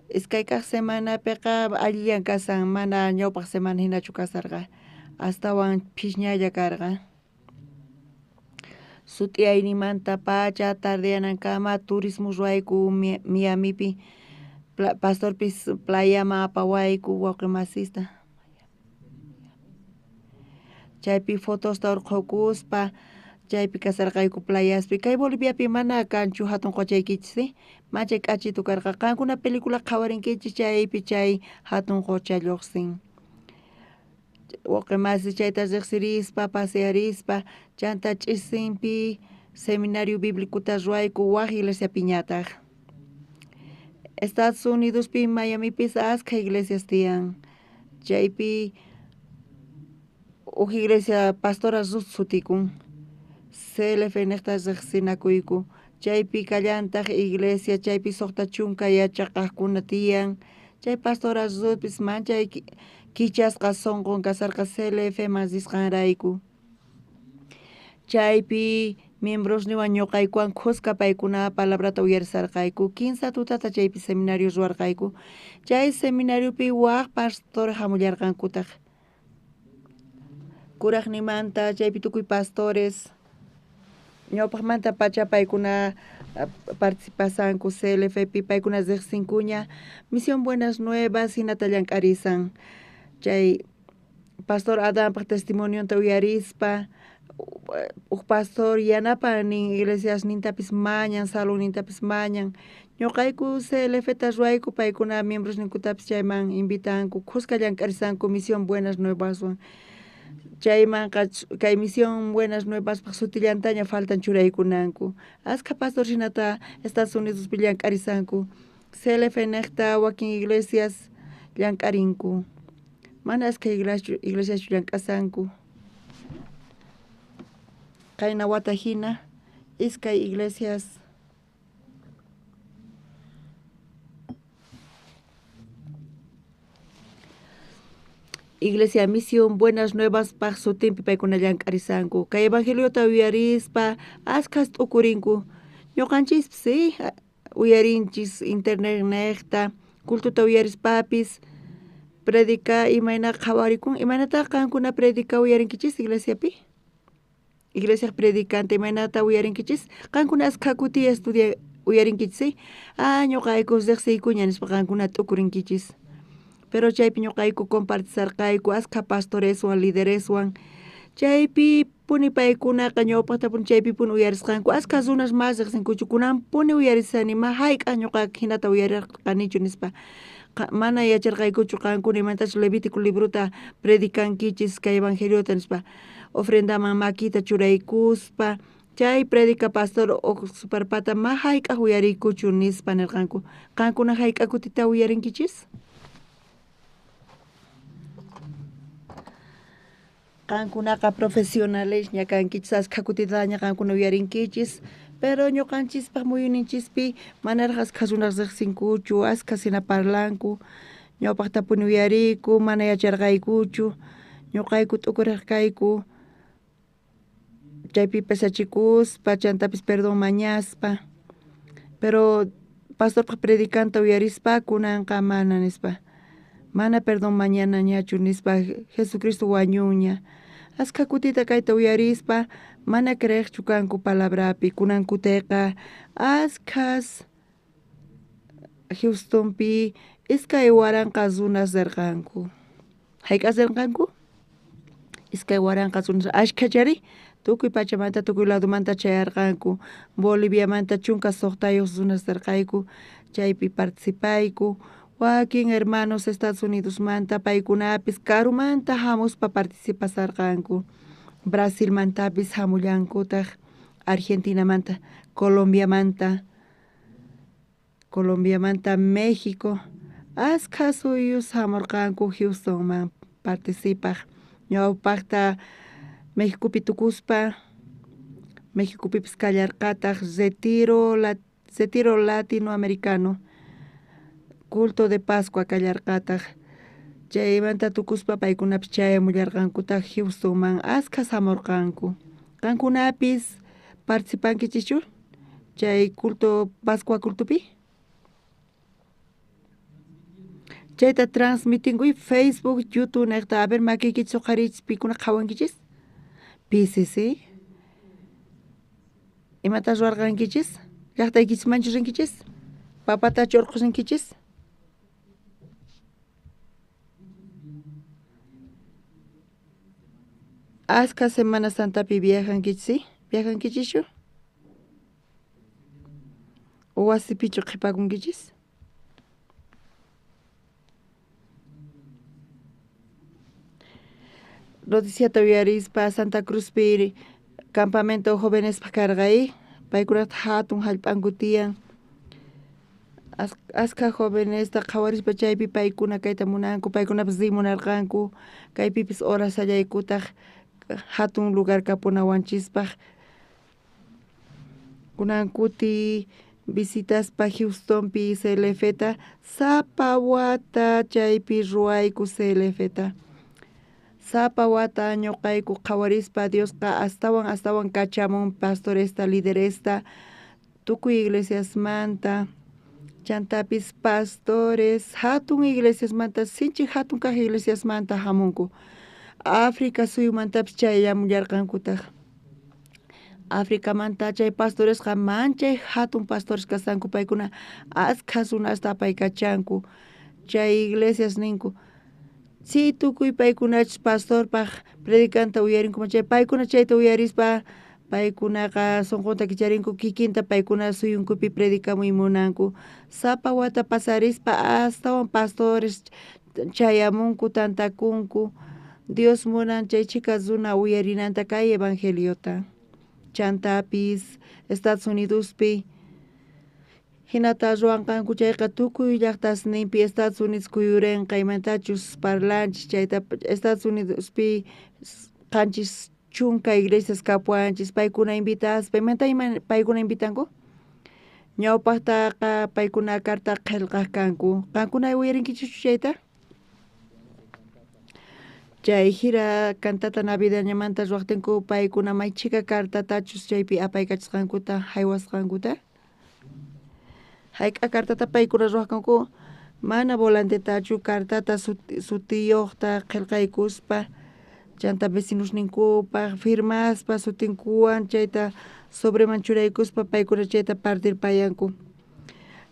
Iskay kaq semanapiqa allillan kasan, mana ñawpaq semana hinachu kasarqa, astawan phisñalla karqa. Sut'iyaynimanta pacha tardeyanankama turismo ruwayku Miamipi, pastorpis playaman apawayku wawqi masista. Chaypi fotosta urqhukuspa chaypi kasarqayku playaspi. Kay Boliviapi mana kanchu hatun qochaykichis, machay k'achitu karqa. Qankuna película qhawarinkichis chaypi chay hatun qocha lluqsin. Wawqi masi chayta riqsirispa pasearispa chanta ch'isinpi seminario bíblicuta ruwayku waj iglesiapiñataq. Estados Unidospi Miamipis askha iglesias tiyan. Chaypi uj iglesia pastora Ruth sutikun. CLF niqta riqsinakuyku. Chaypi kallantaj iglesia, chaypi 60 yachaqajkuna tiyan. Chay pastora Ruthpis manchay kichasqa sonqon kasarqa CLF man risqanrayku. Chaypi miembrosniwan ñuqaykuwan khuska paykuna palabrata uyarisarqayku. 3 tutata chaypi seminario ruwarqayku. Chay seminariopi waj pastor hamullarqankutaj. Kurajnimanta chaypi tukuy pastores ñawpaqmanta pacha paykuna participasanku CLFpi, paykuna riqsinkuña Misión Buenas Nuevas hinata llank'arisan. Chay pastor Adanpaq testimonionta uyarispa uj pastor yanapan nin iglesiasnintapis mañan, salonnintapis mañan. Ñuqayku CLFta ruwayku, paykuna miembrosninkutapis chayman invitanku, khuska llank'arisanku Misión Buenas Nuevaswan. Chaymanqa kay Misión Buenas Nuevaspaq sutillantaña faltan churaykunanku. Askha pastor hinata Estados Unidospi llank'arisanku. CLF niqta wakin iglesias llank'arinku. Mana askha iglesiaschu llank'asanku. Qayna wata hina iskay iglesias Iglesia Misión Buenas Nuevas paq sutinpi paykuna llank'arisanku. Kay evangeliota uyarispa askhas t'ukurinku. Ñuqanchispis sí, uyarinchis internet niqta, cultuta uyarispapis predica imayna qhawarikun, imaynataq qankuna predica uyarinkichis iglesiapi? Iglesiaj predicante imaynata uyarinkichis? Qankuna askha kuti estudia uyarinkichis, sí? Ah, ñuqayku riqsiykuña nispa qankuna t'ukurinkichis. Pero chaypi ñuqayku compartisarqayku askha pastoreswan, lidereswan. Chaypi puni paykunaqa ñawpaqtapuni chaypi puni uyarisqanku. Askha runas mas riqsinkuchu, kunanpuni uyarisani, ma hayk'aq ñuqa hinata uyarirqanichu nispa. Mana yacharqaykuchu qankuna imatachus Levítico librota predicankichis kay evangeliota nispa. Ofrendaman makita churaykuspa chay predica pastor Oxuparpata ma hayk'aq uyariykuchu nispa nirqanku. Qankuna hayk'a kutita uyarinkichis? Qankunaqa profesionales ña kankichis, askha kutitaña qankuna uyarinkichis, pero ñuqanchispaq muyuninchispi manaraq askha runas riqsinkuchu, askha sina parlanku, ñawpaqtapuni uyariyku, mana yacharqaykuchu, ñuqayku t'ukuraqkayku, chaypi pesachikuspa, chantapis perdón mañaspa, pero pastorpaq predicanta uyarispa kunanqa mana nispa. Mana perdón mañanañachu nispa, Jesucristo wañuña. Askha kutita kayta uyarispa, mana creeqchu kanku palabrapi, kunankutiqa askhas Houstonpi 2000 runas rirqanku. Hayk'as rirqanku? 2000 runas. Ashkhachari tukuy pachamanta, tukuy ladomanta chayarqanku. Boliviamanta 16 runas rirqayku, chaypi participayku. Wakin hermanos Estados Unidosmanta paykunapis karumanta hamuspa participasarqanku. Brasilmantapis hamullankutaq, Argentinamanta, Colombiamanta, México. Askha suyus hamurqanku Houstonman participaq. Ñawpaqta Mexicopi tukuspa, Mexicopipis kallarqataq retiro latinoamericano. Culto de Pascua kallarqataq. Chaymanta tukuspa paykunapis chayamullarqankutaq Houstonman, askhas hamurqanku. Qankunapis participankichischu chay culto Pascua cultopi? Chayta transmitinkuy Facebook, YouTube niqta. A ver makiykichis uqharichis pikuna qhawankichis? Pisi, sí? Imata ruwarqankichis? Llaqtaykichismanchu rinkichis? Papatachu urqhusinkichis? Askha Semana Santapi viajankichis, sí? Viajankichischu? Wasipichu qhipakunkichis? Noticiata uyarispa Santa Cruzpi campamento jovenespaq karqay, paykunata hatun hallp'anku tiyan. Askha jovenesta qhawarispa chaypi paykuna kayta munanku, paykunapis riy munarqanku, kaypipis horasallaykutaq hatun lugar kapunawanchispaq. Kunan kuti visitaspa Houstonpi CLFta sapa wata chaypi ruwayku CLFta. Sapa wata ñuqayku qhawarispa Diosqa astawan astawan kachamun pastoresta lideresta tukuy iglesiasmanta chantapis pastores hatun iglesiasmanta sinchi hatun kaq iglesiasmanta hamunku. África suyumantapis chayamullarqankutaq. Africamanta chay pastoresqa manchay hatun pastores kasqanku paykuna askha runasta apaykachanku chay iglesias ninku si tukuy paykunachus pastorpaq predicanta uyarinkuman chay paykuna chayta uyarispa paykunaqa sunqunta kicharinku kikinta paykuna suyunkupi predicamuy munanku sapa wata pasarispa astawan pastores chayamunku tantakunku Dios munan chay chhika runa uyarinanta kay evangeliota chantapis Estados Unidospi hinata ruwanqanku chayqa tukuy llaqtasninpi Estados Unidos kuyurinqa imantachus parlanchis chayta Estados Unidospi 70 iglesias kapuwanchis paykuna invitaspa imanta ima paykuna invitanku ñawpaqtaqa paykuna carta qillqaq kanku qankuna uyarinkichikchu chayta chay gira cantata navideñamanta ruwaqtinku paykuna may chhika cartatachus chaypi apaykachasqankuta haywasqankuta hayk'a cartata paykuna ruwaqkanku mana volantetachu cartata sutiyuqta qillqaykuspa chanta vecinosninkupaq firmaspa sutinkuwan chayta sobreman churaykuspa paykuna chayta partirpayanku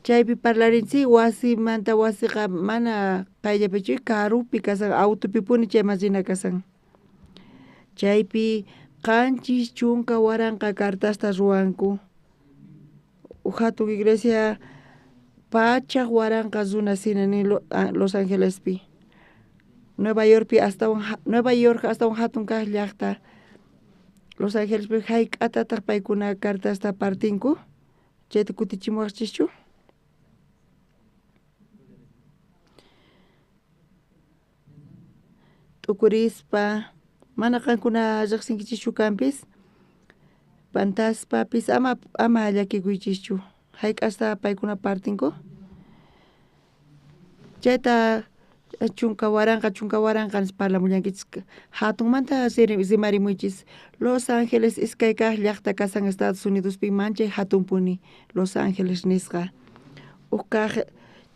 chaypi parlarinchik wasimanta wasiqa mana qayllapichu karupi kasan autopipuni chayman rina kasan chaypi 70,000 cartasta ruwanku uj hatun iglesia 100,000 runa hina nin Los Angelespi Nueva Yorkpi astawan Nueva York astawan hatun kaq llaqta Los Angelespi hayk'atataq paykuna cartasta partinku chayta kutichimuwaqchischu t'ukurispa mana qankuna riqsinkichischu kanpis pantaspapis ama ama llakikuychischu hayk'asta paykuna partinku chayta 10,000 10,000 nispa parlamullankichis hatunmanta rimarimuychis Los Angeles iskay kaq llaqta kasan Estados Unidospi manchay hatunpuni Los Angeles nisqa uj kaq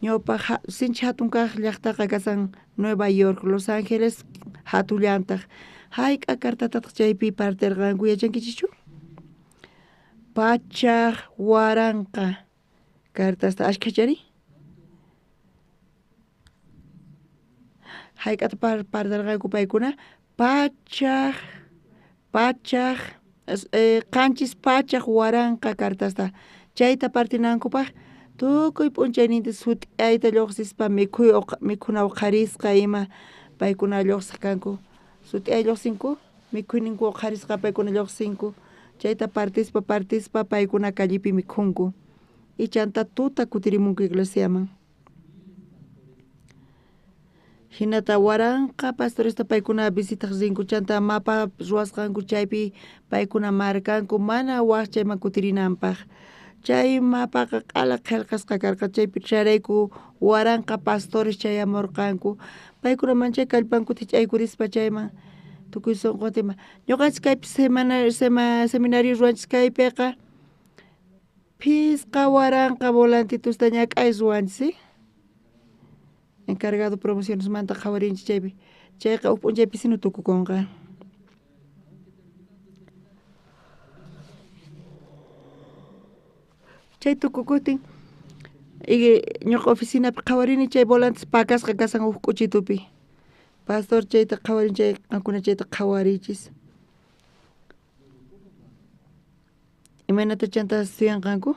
ñawpaq sinchi hatun kaq llaqtaqa kasan Nueva York Los Angeles hatullantaq hayk'a cartatataq chaypi partirqanku yachankichischu 100,000 cartasta ashkhachari hayk'ata partirqanku paykuna 700,000 cartasta chayta partinankupaq tukuy p'unchayninta sut'ayta lluqsispa mikhuy mikhuna uqharisqa ima paykuna lluqsiq kanku sut'ay lluqsinku mikhuyninku uqharisqa paykuna lluqsinku chayta partispa partispa paykuna callepi mikhunku y chanta tuta kutirimunku iglesiaman hinata 1,000 pastoresta paykuna visitaq rinku chanta mapa ruwasqanku chaypi paykuna markanku mana waq chayman kutirinanpaq chay mapaqa q'ala qillqasqa karqa chaypi chayrayku 1,000 pastores chayamurqanku paykuna manchay kallpankuta hich'aykurispa chayman tukuy sunqunta ima ñuqanchik kaypi seminario ruwanchik kaypiqa 5,000 volantitusta ñak'ay ruwanchik encargado promocionesmanta qhawarinchik chaypi chayqa uj p'unchaypi sino tukukunqa chay tukukuqtin ñuqa oficinapi qhawarini chay volantes pakasqa kasan uj k'uchitupi pastor chayta qhawarin chay qankuna chayta qhawariychis imaynata chanta suyanqanku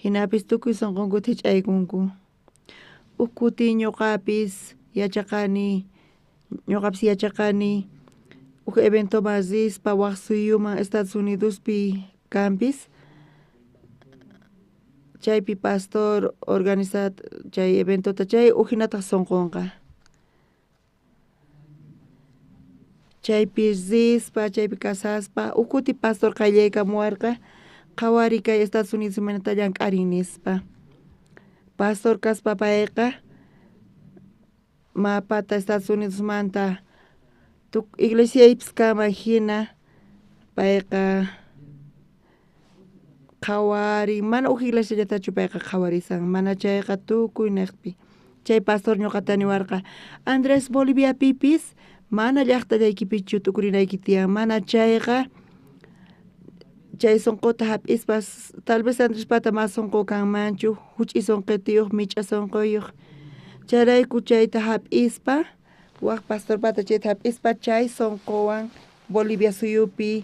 hinapis tukuy sunqunkuta hich'aykunku uj kuti ñuqapis yachaqani uj eventoman rispa waq suyuman Estados Unidospi kanpis chaypi pastor organizat chay eventota chay uj hinataq sunqunqa chaypi rispa chaypi kasaspa uj kuti pastor qayllaykamuwarqa Qhawari kay Estados Unidos imaynata llank'arin nispa. Pastor kaspa payqa mapata Estados Unidosmanta iglesiaypis kanman hina payqa qhawarin, mana uj iglesiallatachu payqa qhawarisan, mana chayqa tukuy niqpi. Chay pastor ñuqata niwarqa, Andrés Boliviapipis mana llaqtallaykipichu tukurinayki tiyan, mana chayqa chay sunquta hap'ispa tal vez Andrespata mas sunqu kanmanchu, huch'i sunqitiyuq, mich'a sunquyuq. Chayrayku chayta hap'ispa, waj pastorpata chayta hap'ispa chay sunquwan Bolivia suyupi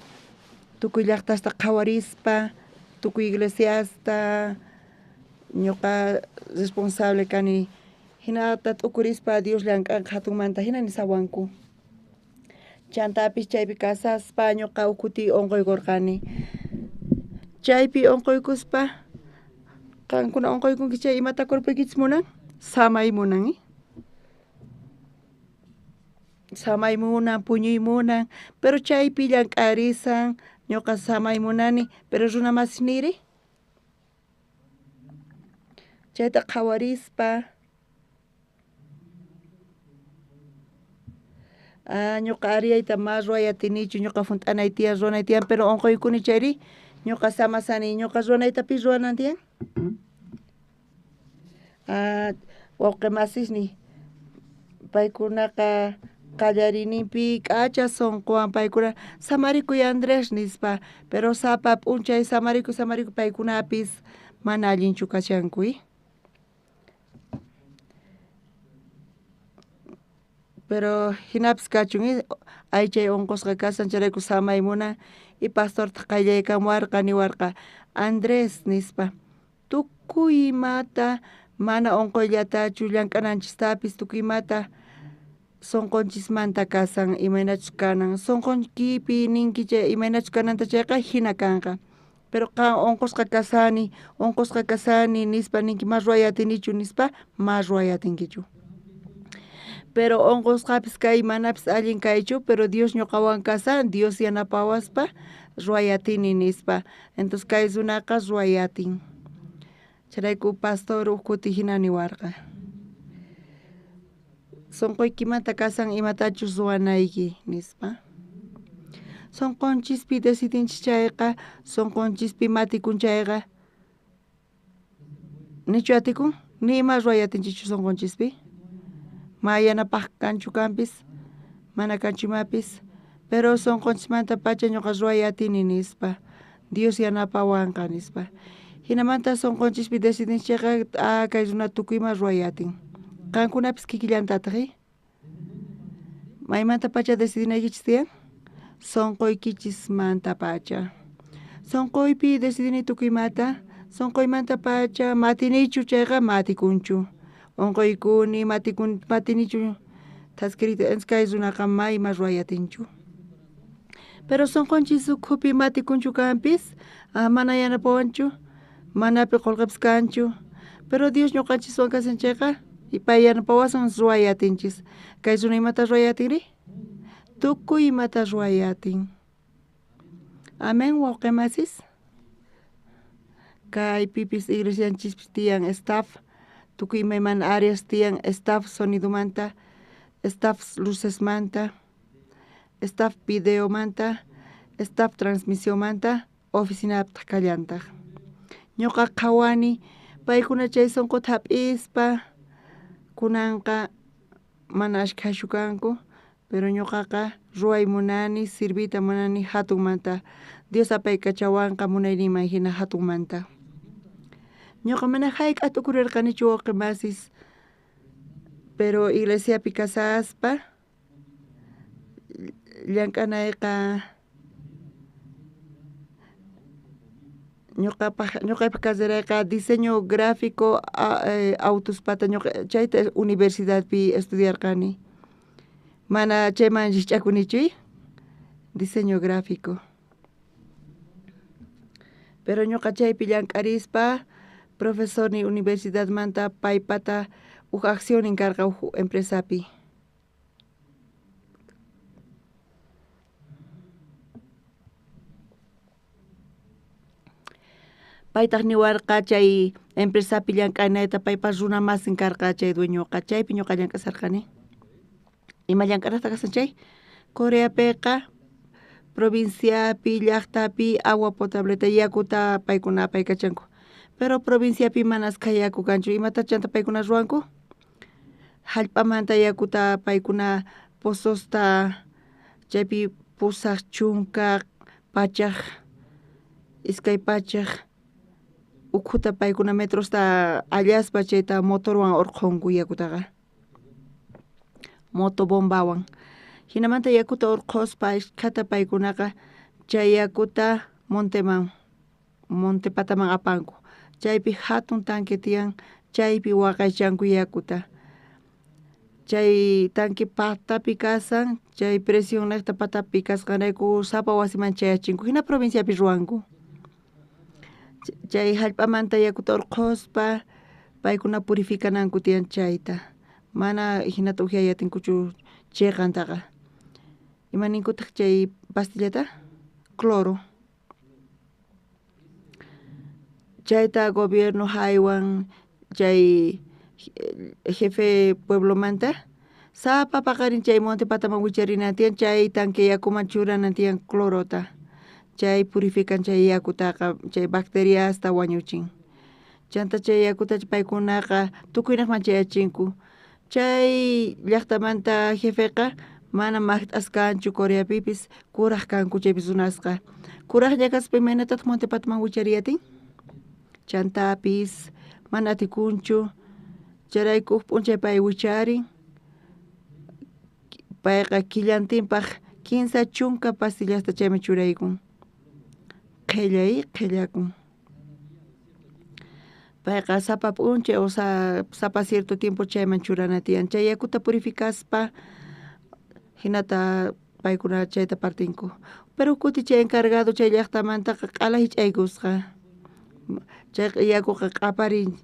tukuy llaqtasta qhawarispa, tukuy iglesiasta ñuqa responsable kani, hinata t'ukurispa Dios llank'anqa hatunmanta hina nisawanku. Chantapis chaypi kasaspa ñuqa uj kuti unquykurqani. Chaypi unquykuspa, qankuna unquykunki chay imata cuerpoykichis munan? Samay munan, Samay munan, puñuy munan, pero chaypi llank'arisan, ñuqa samay munani, pero runa masis niri? Chayta qhawarispa, ñuqa ariyayta ma ruway atinichu, ñuqa hunt'anay tiyan, ruwanay tiyan, pero unquykuni chayri, ñuqa samasani, ñuqa ruwanayta pi ruwanan tiyan? Wawqi masisniy, paykunaqa qallariyninpi k'acha sunquwan paykuna samarikuy Andrés nispa, pero sapa p'unchay samarikuy samarikuy paykunapis mana allinchu kashanku, Pero hinapis kachun, aychay unqusqa kasan chayrayku samay munan, y pastortaq qayllaykamuwarqa niwarqa Andrés nispa, tukuy imata mana unquyllatachu llank'ananchistapis tukuy imata sunqunchismanta kasan imaynachus kanan, sunquykipi ninki chay imaynachus kananta chayqa hina kanqa, pero qan unqusqa kasani, unqusqa kasani nispa ninki ma ruway atinichu nispa ma ruway atinkichu. Pero unqusqapis kay manapis allin kaychu, pero Dios ñuqawan kasan, Dios yanapawaspa ruway atini nispa. Entonces kay runaqa ruway atin. Chayrayku pastor uj kuti hina niwarqa. Sunquykimanta kasan imatachus ruwanayki nispa. Sunqunchispi decidinchis chayqa, sunqunchispi matikun chayqa, nichu atikun? Ni ima ruway atinchikchu sunqunchispi? Ma yanapaq kanchu kanpis, mana kanchu imapis, pero sunqunchismanta pacha ñuqa ruway atini nispa, Dios yanapawanqa nispa. Hinamanta sunqunchispi decidinchis chayqa, kay runa tukuy ima ruway atin. Qankunapis kikillantataq, Maymanta pacha decidinaykichis tiyan? Sunquykichismanta pacha. Sunquypi decidini tukuy imata, sunquymanta pacha matinichu chayqa matikunchu. Unquykuni, matikun, matinichu thaskirita, kay runaqa ma ima ruway atinchu. Pero sunqunchis ukhupi matikunchu kanpis, mana yanapawanchu, manapi qullqipis kanchu, pero Dios ñuqanchiswan kasan chayqa, pay yanapawasun ruway atinchis. Kay runa imata ruway atinri? Tukuy imata ruway atin. Amén, wawqi masis. Kaypipis iglesianchispis tiyan staff, tukuy imaymana áreas tiyan, staff sonidomanta, staff lucesmanta, staff videomanta, staff transmisiónmanta, oficinapitaq kallantaq. Ñuqa qhawani paykuna chay sunquta hap'ispa, kunanqa mana ashkhachu kanku, pero ñuqaqa ruway munani, sirviyta munani hatunmanta. Dios apaykachawanqa munayninman hina hatunmanta. Ñuqa mana hayk'a t'ukurirqanichu wawqi masis, pero iglesiapi kasaspa llank'anayqa ñuqapaq carrerayqa diseño gráfico, autospata ñuqa chayta universidadpi estudiarqani. Mana chayman rikch'akunichu, diseño gráfico. Pero ñuqa chaypi llank'arispa profesorniy universidadmanta paypata uj accionin karqa uj empresapi. Paytaq niwarqa chay empresapi llank'anayta, paypa runa masin karqa chay dueñoqa, chaypi ñuqa llank'asarqani. Ima llank'anataq kasan chay? Coreapiqa provinciapi, llaqtapi agua potableta yakuta paykuna apaykachanku. Pero provinciapi mana askha yaku kanchu, imata chanta paykuna ruwanku? Jallp'amanta yakuta paykuna pozosta chaypi 80, 100, 200 ukhuta paykuna metrosta allaspa chayta motorwan urqhunku yakutaqa, motobombawan. Jinamanta yakuta urqhuspa ashkhata paykunaqa chay yakuta monteman, monte pataman apanku. Chaypi jatun tanque tiyan, chaypi waqaychanku yakuta. Chay tanque patapi kasan, chay presión nejta patapi kasqanrayku sapa wasiman chayachinku, jina provinciapi ruwanku. Chay jallp'amanta yakuta urqhuspa paykuna purificananku tiyan chayta. Mana jinata ujyay atinkuchu chiqantaqa. Ima ninkutaq chay pastillata? Cloro. Chayta gobierno jaywan chay jefe pueblomanta sapa paqarin chay monte pataman wicharinan tiyan, chay tanque yakuman churanan tiyan clorota. Chay purifican chay yakutaqa, chay bacteriasta wañuchin. Chanta chay yakuta paykunaqa tukuynaqman chayachinku. Chay llaqtamanta jefeqa mana maqt'as kanchu Coreapipis, kuraq kanku chaypi runasqa. Kuraqlla kaspa imaynatataq monte pataman wichariyatin? Chantapis mana atikunchu, chayrayku uj p'unchay pay wicharin. Payqa killantinpaq 30 pastillasta chayman churaykun. Qhillay qhillakun. Payqa sapa p'unchay o sapa cierto tiempo chayman churana tiyan. Chay yakuta purificaspa hinata paykuna chayta partinku. Pero kuti chay encargado chay llaqtamantaqa q'ala hich'aykusqa. Chay yakuqa q'aparin.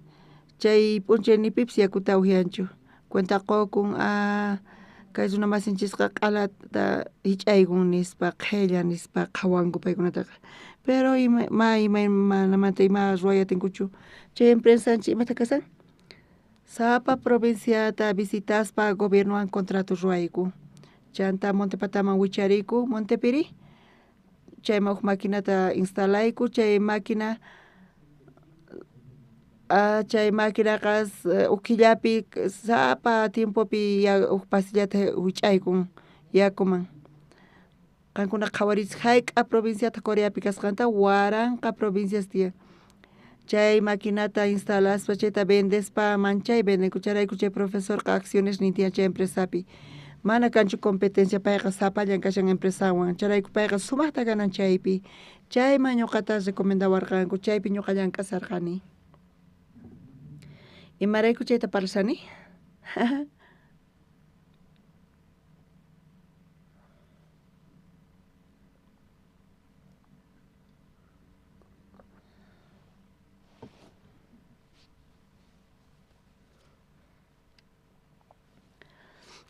Chay p'unchay ni pipis yakuta ujyanchu. Cuenta qukun, kay runa masinchisqa q'alata hich'aykun nispa, qhilla nispa qhawanku paykunataqa. Pero ima ma imaymanamanta ima ruway atinkuchu. Chay empresanchik imata kasan? Sapa provinciata visitaspa gobiernowan contrato ruwayku. Chanta monte pataman wichariku, montepiri chayman uj maquinata instalayku, chay máquina chay maquinaqa uj killapi sapa tiempopi uj pastillata wich'aykun yakuman. Qankuna qhawariychis jayk'a provinciata Coreapi kasqanta, 1000 provincias tiyan. Chay maquinata instalaspa chayta vendespa manchay vendenku, chayrayku chay profesorqa acciones nin tiyan chay empresapi. Mana kanchu competencia, payqa sapallan kashan empresawan, chayrayku payqa sumaqta ganan chaypi. Chayman ñuqata recomendawarqanku, chaypi ñuqa llank'asarqani. Imarayku chayta parlashani?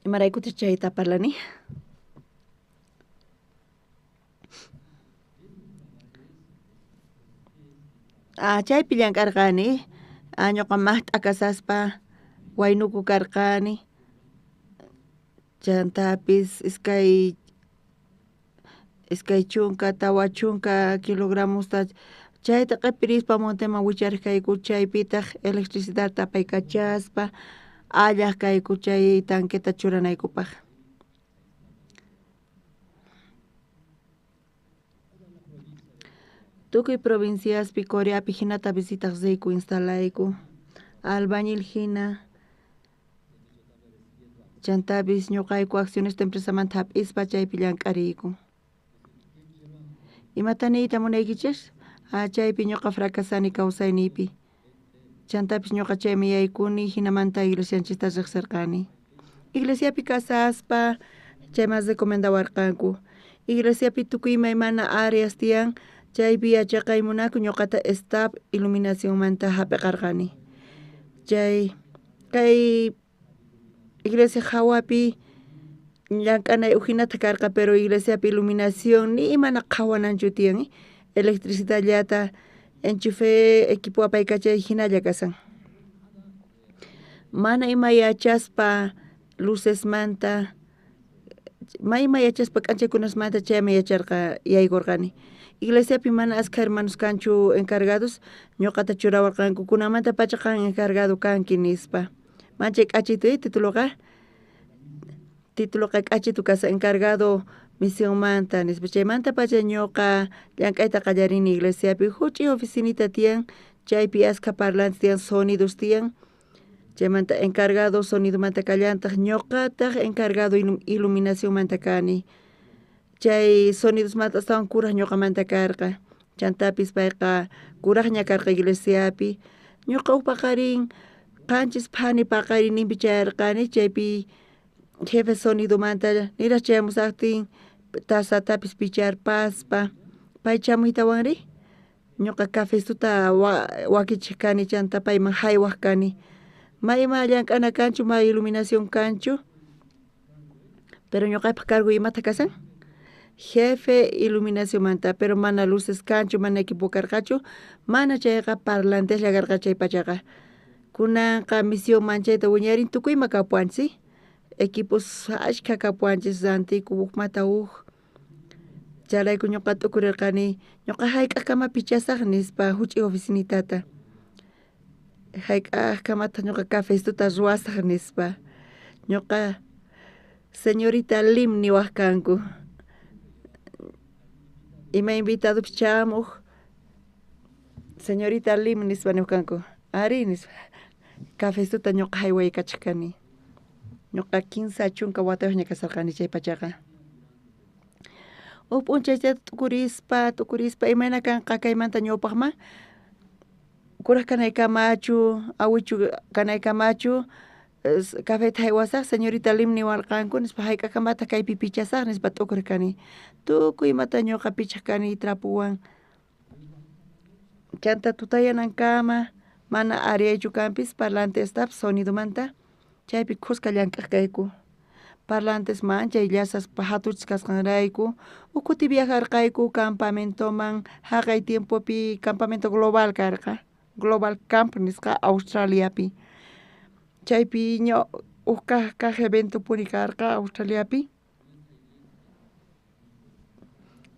Imaraykutaq chayta parlani? Chaypi llank'arqani, ñuqa maqt'a kasaspa waynuku karqani. Chantapis 20 40 kilogramosta chayta q'ipirispa monteman wichariq kayku, chaypitaq electricidadta apaykachaspa allaq kayku chay tanqueta churanaykupaq. Tukuy provinciaspi Coreapi hinata visitaq riyku instalayku, albañil hina. Chantapis ñuqayku accionista empresamanta hap'ispa chaypi llank'ariyku. Imata niyta munaykichis? Chaypi ñuqa fracasani kawsayniypi. Chantapis ñuqa chaymi yaykuni hinamanta iglesianchista riqsirqani. Iglesiapi kasaspa chayman recomendawarqanku. Iglesiapi tukuy imaymana áreas tiyan, chaypi yachaqay munaku ñuqata staff iluminacionmanta hap'iqarqani. Chay kay iglesia hawapi llank'anay ujinata karqa, pero iglesiapi iluminación ni imana qhawananchu tiyan, electricidadllata Enchufe equipo apaykachay hinalla kashan. Mana ima yachaspa lucesmanta, ma ima yachaspa k'anchaykunasmanta chayman yacharqa yaykurqani. Iglesiapi mana askha hermanos kanchu encargados, ñuqata churawarqanku kunanmantapacha qan encargado kanki nispa. Manchay k'achitu tituloqa, tituloqa k'achitu kashan encargado misionmanta nispa. Chaymantapacha ñuqa llank'ayta qallarini iglesiapi, huch'uy oficinita tiyan, chaypi askha parlantes tiyan, sonidos tiyan, chaymanta encargado sonidomanta kallantaq, ñuqataq encargado iluminacionmanta kani. Chay sonidosmanta astawan kuraj ñuqamanta karqa, chantapis payqa kurajña karqa iglesiapi. Ñuqa uj paqarin qanchis phani paqarinninpi chayarqani, chaypi jefe sonidomanta niraj chayamusaqtin tasatapis picharpaspa, pay chamuytawanri ñuqa cafestuta wakichej kani, chanta payman jaywaj kani. Ma ima llank'ana kanchu, ma iluminación kanchu, pero ñuqapaj cargo imata kashan jefe iluminacionmanta, pero mana luces kanchu, mana equipo karqachu, mana chayqa parlanteslla karqa chay pachaqa. Kunanqa misión manchayta wiñarin tukuyma kapuwanchis, equipos ashkha kapuwanchis, rantiku ujmata uj. Chayrayku ñuqa t'ukurirqani, ñuqa hayk'aqkama pichasaq nispa huch'uy oficinitata, hayk'aqkamataq ñuqa cafestuta ruwasaq nispa. Ñuqa señorita Lim niwaq kanku. Ima invitadopis chamuq, señorita Lim nispa niwaq kanku. Ari nispa, cafestuta ñuqa haywaykachaq kani. Ñuqa 30 watayuqña kasarqani chay pachaqa. Uj p'unchay chayta t'ukurispa, t'ukurispa imayna kanqa kaymanta ñawpaqman, kuraj kanaykamachu, awichu kanaykamachu, cafeta haywasaq, señorita Lim niwarqanku nispa, hayk'aqkamataq kaypi pichasaq nispa t'ukurej kani. Tukuy imata ñuqa pichaj kani trapuwan. Chanta tutayanankama mana ariyaychu kanpis parlantestapis sonidomanta, chaypi khuska llank'aj kayku. Parlantes manchay llasaspa hatuchis kasqanrayku, uj kuti viajarqayku campamentoman, haqay tiempopi campamento global karqa, Global Camp nisqa Australiapi. Chaypi ña uj kaj kaj evento puni karqa Australiapi.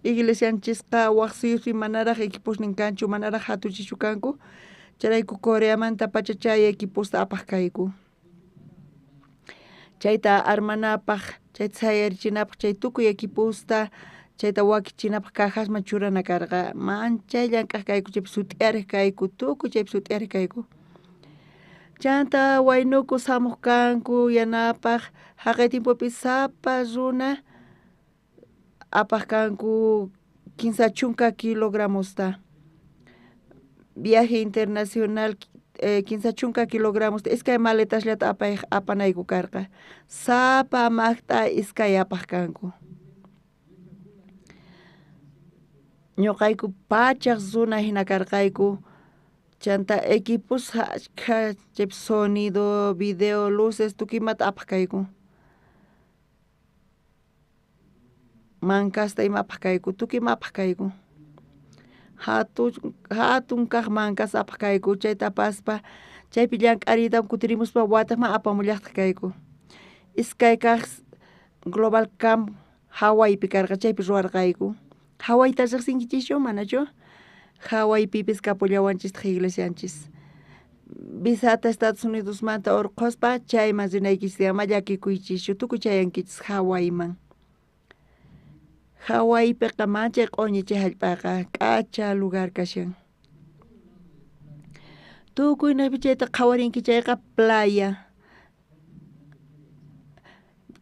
Iglesianchisqa waj suyuspi manaraj equiposnin kanchu, manaraj hatuchichu kanku, chayrayku Coreamanta pacha chay equiposta apaj kayku. Chayta armanapaj, chayta sayarichinapaj, chay tukuy equiposta, chayta wakichinapaj cajasman churana karqa. Manchay llank'aj kayku, chaypi sut'iarej kayku, tukuy chaypi sut'iarej kayku. Chanta waynuku samuj kanku yanapaj, haqay tiempopi sapa runa apaj kanku 30 kilogramosta. Viaje internacional 30 kilogramosta, iskay maletasllata apanayku karqa. Sapa maqt'a iskay apaj kanku. Ñuqayku pachaj runa hina karqayku, chanta equipos ashkha, chaypi sonido, video, luces, tukuy imata apaj kayku. Mankasta ima apaj kayku, tukuy ima apaj kayku. Hatun kaj mankas apaj kayku, chayta apaspa, chaypi llank'ariyta kutirimuspa wataqman apamullaqtaq kayku. Iskay kaj Global Camp Hawaiipi karqa, chaypi ruwarqayku. Hawaiita riqsinkichischu manachu? Hawaiipipis kapullawanchistaq iglesianchis. Visata Estados Unidosmanta urqhuspa chayman rinaykichis, ama llakikuychischu, tukuy chayankichis Hawaiiman. Hawaiipiqa manchay q'uñi chay hallp'aqa, k'acha lugar kashan. Tukuy naypi chayta qhawarinki chayqa playa.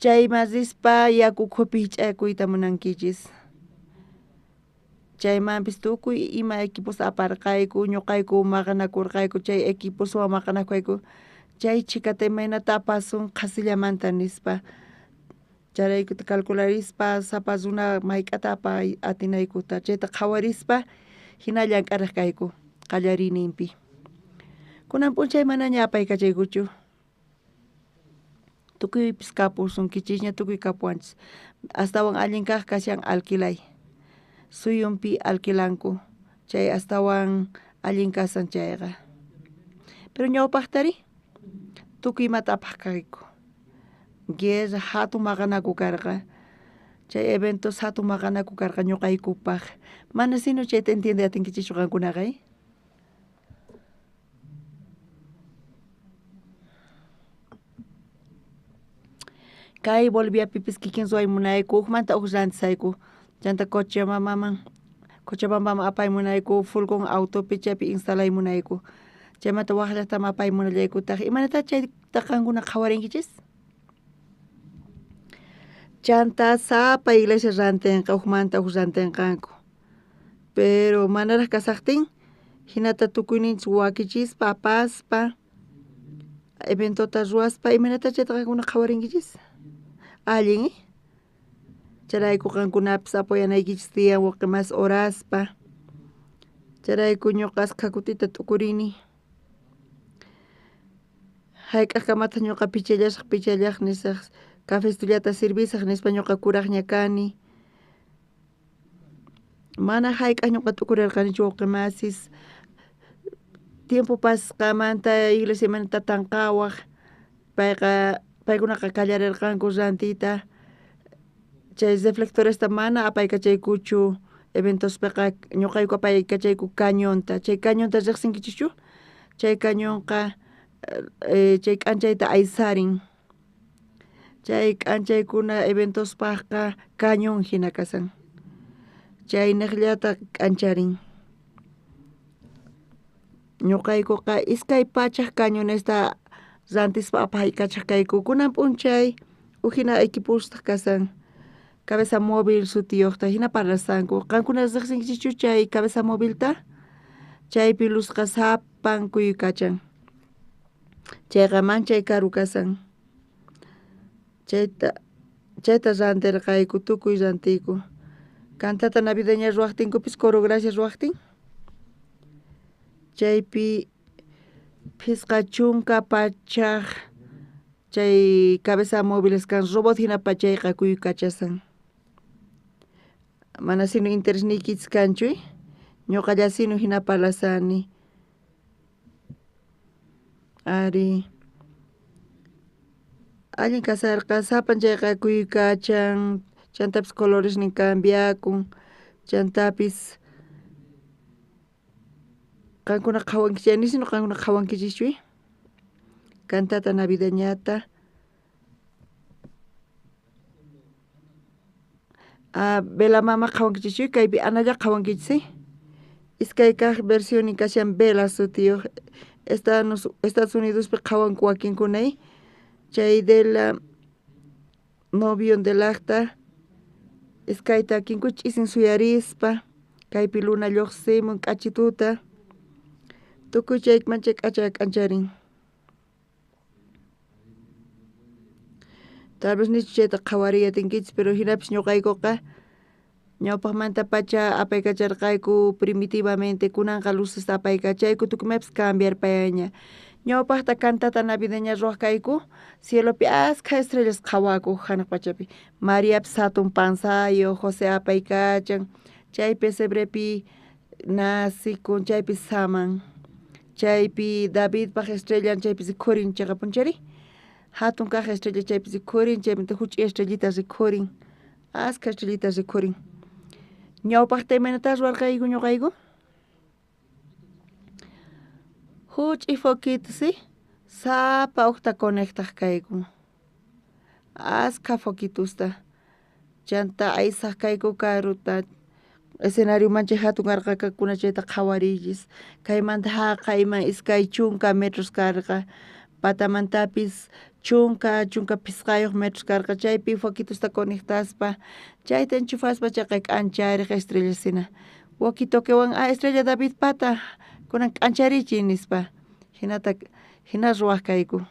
Chayman rispa yaku ukhupi hich'akuyta munankichis. Chaymanpis tukuy ima equipos aparqayku, ñuqayku maqanakurqayku, chay equiposwan maqanakuyku, chay chhikata imaynata apasun qhasillamanta nispa. Chayraykuta calcularispa sapa runa mayk'ata apay atinaykuta, chayta qhawarispa hina llank'araj kayku qallariyninpi. Kunan p'unchay manaña apaykachaykuchu. Tukuypis kapusunkichisña, tukuy kapuwanchis. Astawan allin kaj kashan alquilay. Suyunpi alquilanku, chay astawan Allin kasan chayqa. Pero ñawpaqtari tukuy imata apaq kayku. Guerra hatun maqanaku karqa. Chay eventos hatun maqanaku karqa ñuqaykupaq. Mana sino chayta entiende atinkichischu qankunaqa, eh? Kay Boliviapipis kikin ruway munayku, hukmanta huk rantisayku. Chanta Cochabambaman apay munayku, furgon autopi chaypi instalay munayku. Chaymanta wak llaqtaman apay munallaykutaq. Imaynataq chayta qankuna qhawarinkichis? Chanta sapa iglesia rantinqa, hukmanta huk rantinqanku. Pero manaraq kasaqtin, hinata tukuyninchis wakichispa, apaspa, eventota ruwaspa, imaynataq chayta qankuna qhawarinkichis? Allin, eh? Chayrayku qankunapis apoyanaykichis tiyan waqi mas oraspa. Chayrayku ñuqa askha kutita t'ukurini. Hayk'aqkamataq ñuqa pichallasaq pichallaq nisaq, cafestullata servisaq nispa ñuqa kuraqña kani. Mana hayk'aq ñuqa t'ukurirqanichu wawqi masis. Tiempo pasqamanta iglesiamanta tanqawaq, payqa paykunaqa qallarirqanku rantiyta. Chay reflectoresta mana apaykachaykuchu eventospiqa ñuqayku apaykachayku cañonta. Chay cañonta riqsinkichischu? Chay cañonqa chay k'anchayta aysarin. Chay k'anchaykuna eventospaqqa cañón hina kasan. Chayniqllata k'ancharin. Ñuqaykuqa 200 cañonesta rantispa apaykachaq kayku. Kunan p'unchay huk hina equipostaq kasan. Cabeza móvil sutiyuqta hina parlasanku. Qankuna riqsinkichischu chay cabeza móvilta? Chaypi luzqa sapan kuykachan. Chayqa manchay karu kasan. Chayta rantirqayku, tukuy rantiyku. Cantata navideña ruwaqtinkupis coro gracias ruwaqtin. Chaypi 50 chay cabeza móviles kan robot hina pachayqa kuykachasan. Mana sino interesniykichis kanchu, eh? Ñuqalla sino hina parlasani. Ari. Allin kasarqa sapan chayqa kuykachan, chantapis coloresnin cambiakun, chantapis qankuna qhawankichis, chay nisinu qankuna qhawankichischu, eh? Cantata navideñata. Vela mama qhawankichischu, kaypi analla qhawankichis, eh? Iskay kaq versionin kashan vela sutiyuq. Estados Unidospi qhawanku wakinkuna, eh? Chay de la novio de laqta iskayta kinku ch'isin suyarispa, kaypi luna lluqsimun k'achituta. Tukuy chay manchay k'acha k'ancharin. Tal vez nichu chayta qhawariy atinkichis, pero hinapis ñuqaykuqa ñawpaqmantapacha apaykacharqayku primitivamente, kunanqa lucesta apaykachayku, tukuymapis cambiarpayaña. Ñawpaqta cantata navideña ruwaq kayku, cielopi askha estrellas qhawakuq hanaq pachapi. Mariapis hatun panzayuq, José apaykachan, chay pesebrepi nasikun, chaypi saman. Chaypi Davidpaq estrellan chaypi rikhurin chayqapunchari. Hatun kaq estrella chaypi rikhurin, chaymanta huch'uy estrellita rikhurin. Askha estrellita rikhurin. Ñawpaqta imaynata ruwarqayku ñuqayku? Huch'uy foquitos, ¿sí? Sapa uqta conectaq kayku. Askha foquitosta. Chanta aysaq kayku karuta. Escenario manchay hatun karqakakuna chayta qhawariychis. Kaymanta haqayman 20 metros karqa. Patamantapis 15 metros karqa. Chaypi foquitosta conectaspa, chayta enchufaspa chayqa k'anchariq estrellas hina. Walkie-talkiewan, estrella David pata, kunan k'ancharichiy nispa. Hinata hina ruwaq kayku.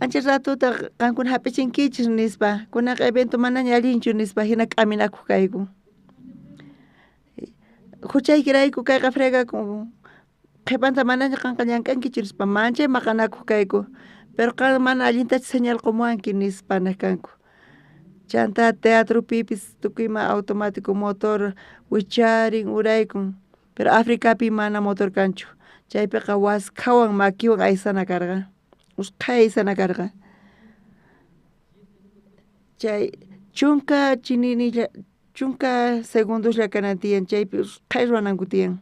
Ancha ratuta qankuna hap'ichinkichis nispa, kunanqa evento manaña allinchu nispa, hina k'aminakuq kayku. Huchaykirayku kayqa fregakun, qhipanta manaña qanqa llank'ankichu nispa, manchay maqanakuq kayku. Pero qan mana allintachu señal qumuwanki nispa niq kanku. Chantá teatropipis tukuy ima automático motor wicharin uraykun, pero Africapi mana motor kanchu, chaypeqa waskhawan makiwan aysana karqa, usqhay aysana karqa. Chay chunka chininilla chunka segundoslla kanan tiyan, chaypi usqhay ruwananku tiyan.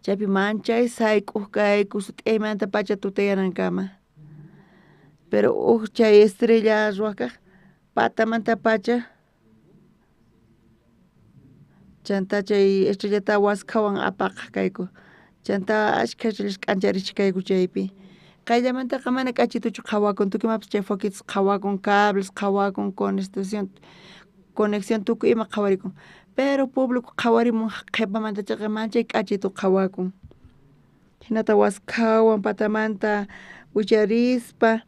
Chaypi manchay sayk'uj kayku sut'iyaymantapacha tutayanankama. Pero uj chay estrella ruwaj kaj patamantapacha chantá chay estrellata waskhawan apaqaj kayku, chantá ashkha estrellas k'ancharichej kayku chaypi. Qayllamantaqa mana k'achituchu qhawakun, tukuy imapis chay foquitos qhawakun, cables qhawakun, conexión conexión tukuy ima qhawarikun, pero público qhawarimun qhepamanta chayqa manchay k'achitu qhawakun. Jinata waskhawan patamanta wicharispa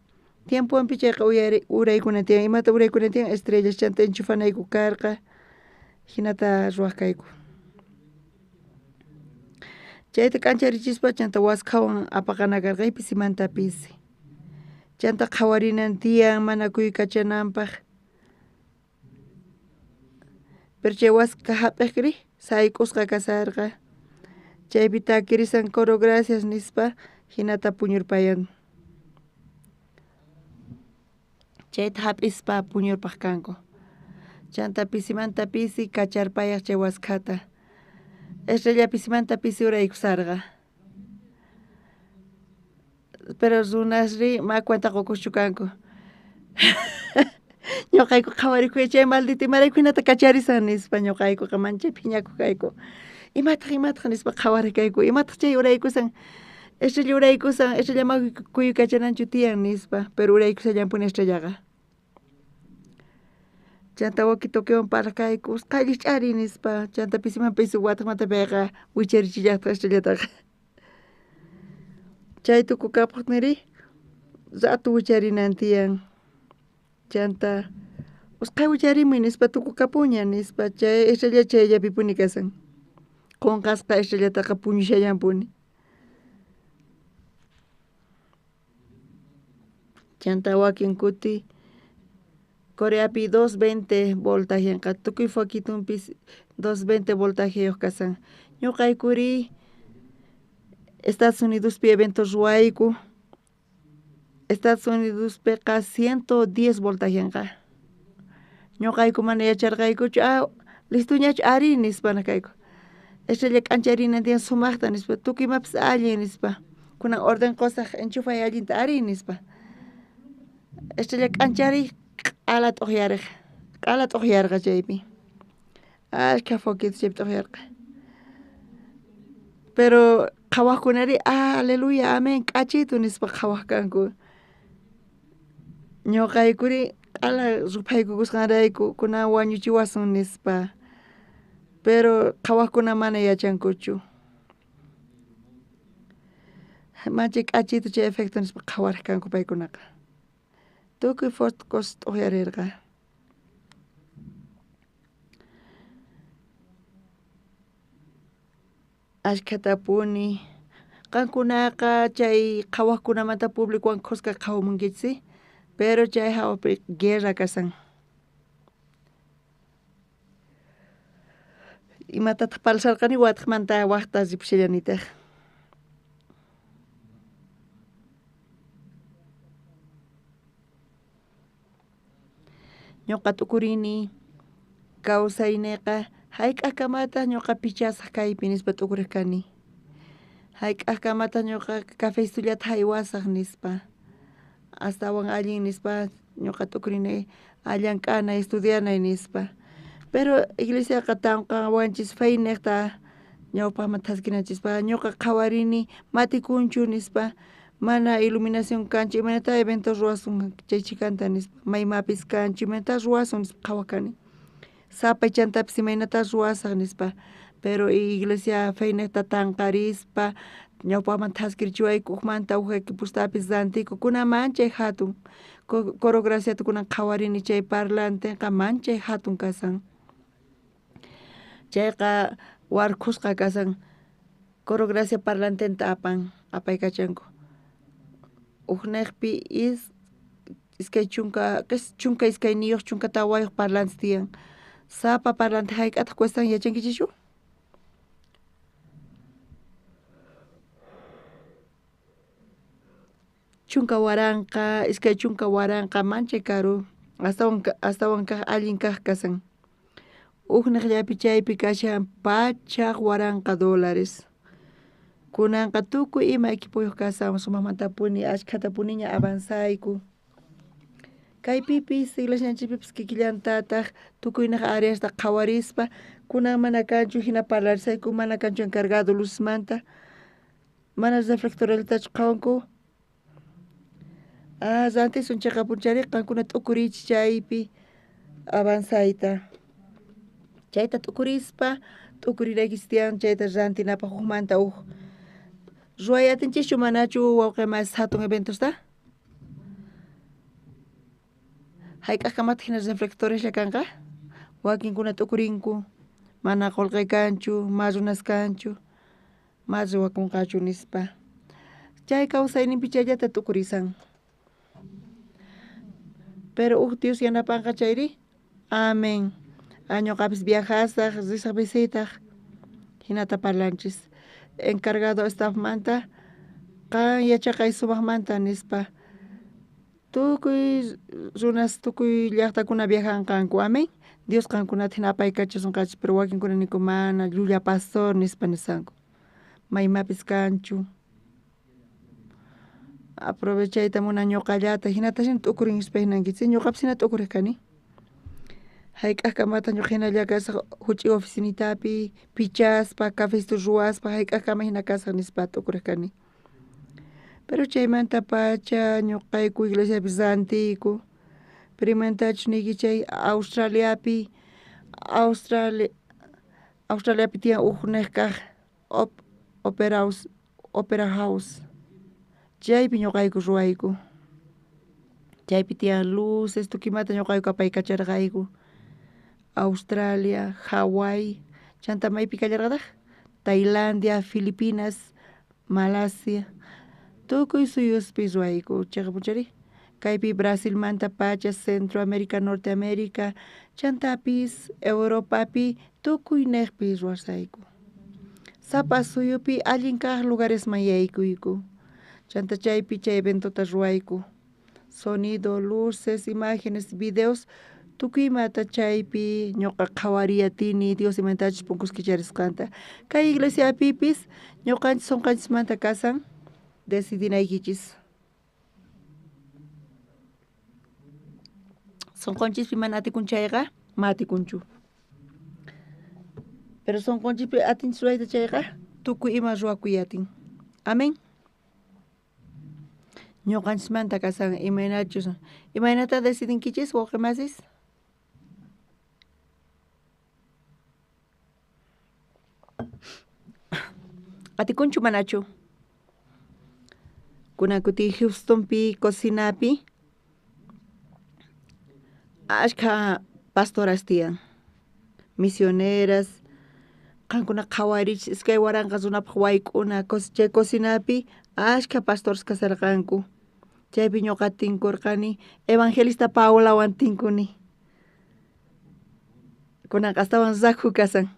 tiemponpi chayqa uyari uraykuna tiyan, imata uraykuna tiyan estrellas chanta enchufanayku karqa, jinata ruwaj kayku. Chayta k'ancharichispa chanta waskhawan apaqana karqa pisimanta pisi. Chanta qhawarinan tiyan mana kuykachananpaq. Pero chay waskha jap'ejri sayk'usqa kasarqa. Chaypi takirisan coro gracias nispa jinata puñurpayan. Chayta jap'ispa puñurpaj kanku. Chanta pisimanta pisi kacharpayaj chay waskhata. Estrella pisimanta pisi uraykusarqa. Pero runasri ma cuenta qokuschu kanku. Ñuqayku qhawarikuy chay maldito imarayku hinata kacharisan nispa ñuqaykuqa manchay phiñakuq kayku. Imataq imataq nispa qhawariq kayku, imataq chay uraykusan, estrella uraykusan, estrella ma kuykachananchu tiyan nispa, pero uraykusallampuni estrellaqa. Chanta walkie-talkiewan parlaq kayku, usqhaylla llikch'ariy nispa, chanta pisiman pisi watejmanta payqa wicharichillajtaj estrellataqa. Chay tukukapojtinrí rato wicharinan tiyan, chanta usqhay wicharimuy nispa tukukapuña nispa, chay estrella chayllapipuni kasan, qonqasqa estrellataqa puñushallampuni. Chanta wakin kuti Coreapi 220 voltajenqa, tukuy foquitunpis 220 voltajeyuq kasan. Ñuqaykuri Estados Unidospi evento ruwayku, Estados Unidospeqa 110 voltajenqa. Ñuqayku mana yacharqaykuchu, ah listoñachu ari nispa kayku. Estrella k'ancharinan tiyan sumaqta nispa, tukuy imapis allin nispa. Kunan orden qusaq enchufay allinta ari nispa. Estrella k'anchariy q'ala t'uqyariq, q'ala t'uqyarqa chaypi. Ashkha foquitos chaypi t'uqyarqa. Pero qhawaqkunari aleluya amén k'achitu nispa qhawaq kanku. Ñuqaykuri q'ala ruphaykukusqanrayku kunan wañuchiwasun nispa. Pero qhawaqkuna mana yachankuchu. Manchay k'achitu chay efecto nispa qhawariq kanku paykunaqa. Tukuy focos t'uqyarirqa. Ashkhatapuni qankunaqa chay qhawaqkunamanta públicowan khuska qhawamunkichis, pero chay hawapi guerra kasan. Imatataq parlasharqani watejmanta wajta ripushallanitaq. Ñuqa t'ukurini kawsayniqa hayk'aqkamataq ñuqa pichasaq kaypi nispa t'ukuriq kani. Hayk'aqkamataq ñuqa cafecitollata haywasaq nispa. Astawan allin nispa ñuqa t'ukurini llank'anay estudianay nispa. Pero iglesiaqa tanqawanchis feyniqta ñawpaqman thaskinanchispaq, ñuqa qhawarini matikunchu nispa, mana iluminación kanchu, imaynata evento ruwasun chay chhikanta nispa, maymapis kanchu, imaynata ruwasun nispa qhawaq kani. Sapay chantapis imaynata ruwasaq nispa, pero iglesia feyniqta tanqarispa ñawpaqman thaskirichiwayku ujmanta uj equipostapis rantiku, kunan manchay hatun, coro graciata kunan qhawarini chay parlanteqa manchay hatun kasan. Chayqa warkhusqa kasan, coro gracia parlantenta apan apaykachanku. Ujnejpi iskay chunka 12 14 parlantes tiyan. Sapa parlante hayk'ataq cuestan yachankichischu? 10,000, 20,000 manchay karu, astawan kaq allin kaq kasan. Ujniqllapi chaypi kashan $100,000. Kunanqa tukuy ima equipoyuq kasan sumaqmantapuni ashkhatapuniña avanzayku. Kaypipis iglesianchikpipis kikillantataq tukuynaq áreasta qhawarispa kunan mana kanchu hina parlarisayku mana kanchu encargado luzmanta mana reflectorallatachu qhawanku. Ah, rantisun chaqapunchari qankuna t'ukurichis chaypi avanzayta. Chayta t'ukurispa t'ukuriraykichis tiyan chayta rantinapaq hukmanta huk. Ruway atinchischu manachu wawqi mas hatun eventosta? Hayk'aqkamataq hina reflectoreslla kanqa? Wakinkuna t'ukurinku mana qullqi kanchu, ma runas kanchu, ma ruwakunqachu nispa. Chay kawsayninpi chayllata t'ukurisan. Pero huk Dios yanapanqa chayri? Amén. Ñuqapis viajasaq, risaq visitaq. Hinata parlanchis. Encargado staffmanta qan yachaqay sumaqmanta nispa. Tukuy runas tukuy llaqtakuna viajanqanku. Amén. Dios qankunata hina apaykachasunqachis, pero wakinkuna ninku mana llulla pastor nispa nisanku. Maymapis kanchu. Aprovechayta munan ñuqallata hinata hina t'ukurin nispa hinankichis ñuqapis hina t'ukuriq kani. Hayk'aqkamataq ñuqa hinalla kasaq huch'uy oficinitapi pichaspa cafecito ruwaspa hayk'aqkama hina kasaq nispa t'ukuriq kani. Pero chaymanta pacha ñuqayku iglesiapi rantiyku. Pero imantachus niyki chay Australiapi Australiapi tiyan huk niq kaq Opera House. Chaypi ñuqayku ruwayku. Chaypi tiyan luces tukuymanta ñuqayku apaykacharqayku. Australia, Hawái, chanta maypi kallarqataq? Tailandia, Filipinas, Malasia, tukuy suyuspi ruwayku chayqa kaypi Brasilmanta pacha, Centroamérica, Norteamérica, chantapis Europapi tukuy niqpi ruwasayku. Sapa suyupi allin kaq lugaresman yaykuyku. Chanta chaypi chay eventota ruwayku. Sonido, luces, imágenes, videos, tukuy imata chaypi ñuqa qhawariyatini Dios imantachus punkus kicharisqanta. Kay iglesiapipis ñuqanchis sunqanchismanta kasan decidinaykichis. Sunqanchispi mana atikun chayqa, ma atikunchu. Pero sunqanchispi atinchis ruwayta chayqa, tukuy ima ruwakuy atin. Amén. Ñuqanchismanta kasan imaynachus imaynata decidinkichis wawqi masis? Atikunchu manachu? Kunan kuti Houstonpi cocinapi ashkha pastoras tiyan, misioneras, qankuna qhawarichis 2000 runapaq wayk'una chay cocinapi ashkha pastores kasarqanku. Chaypi ñuqa tinkurqani evangelista Paulawan tinkuni. Kunanqa astawan rakhu kasan.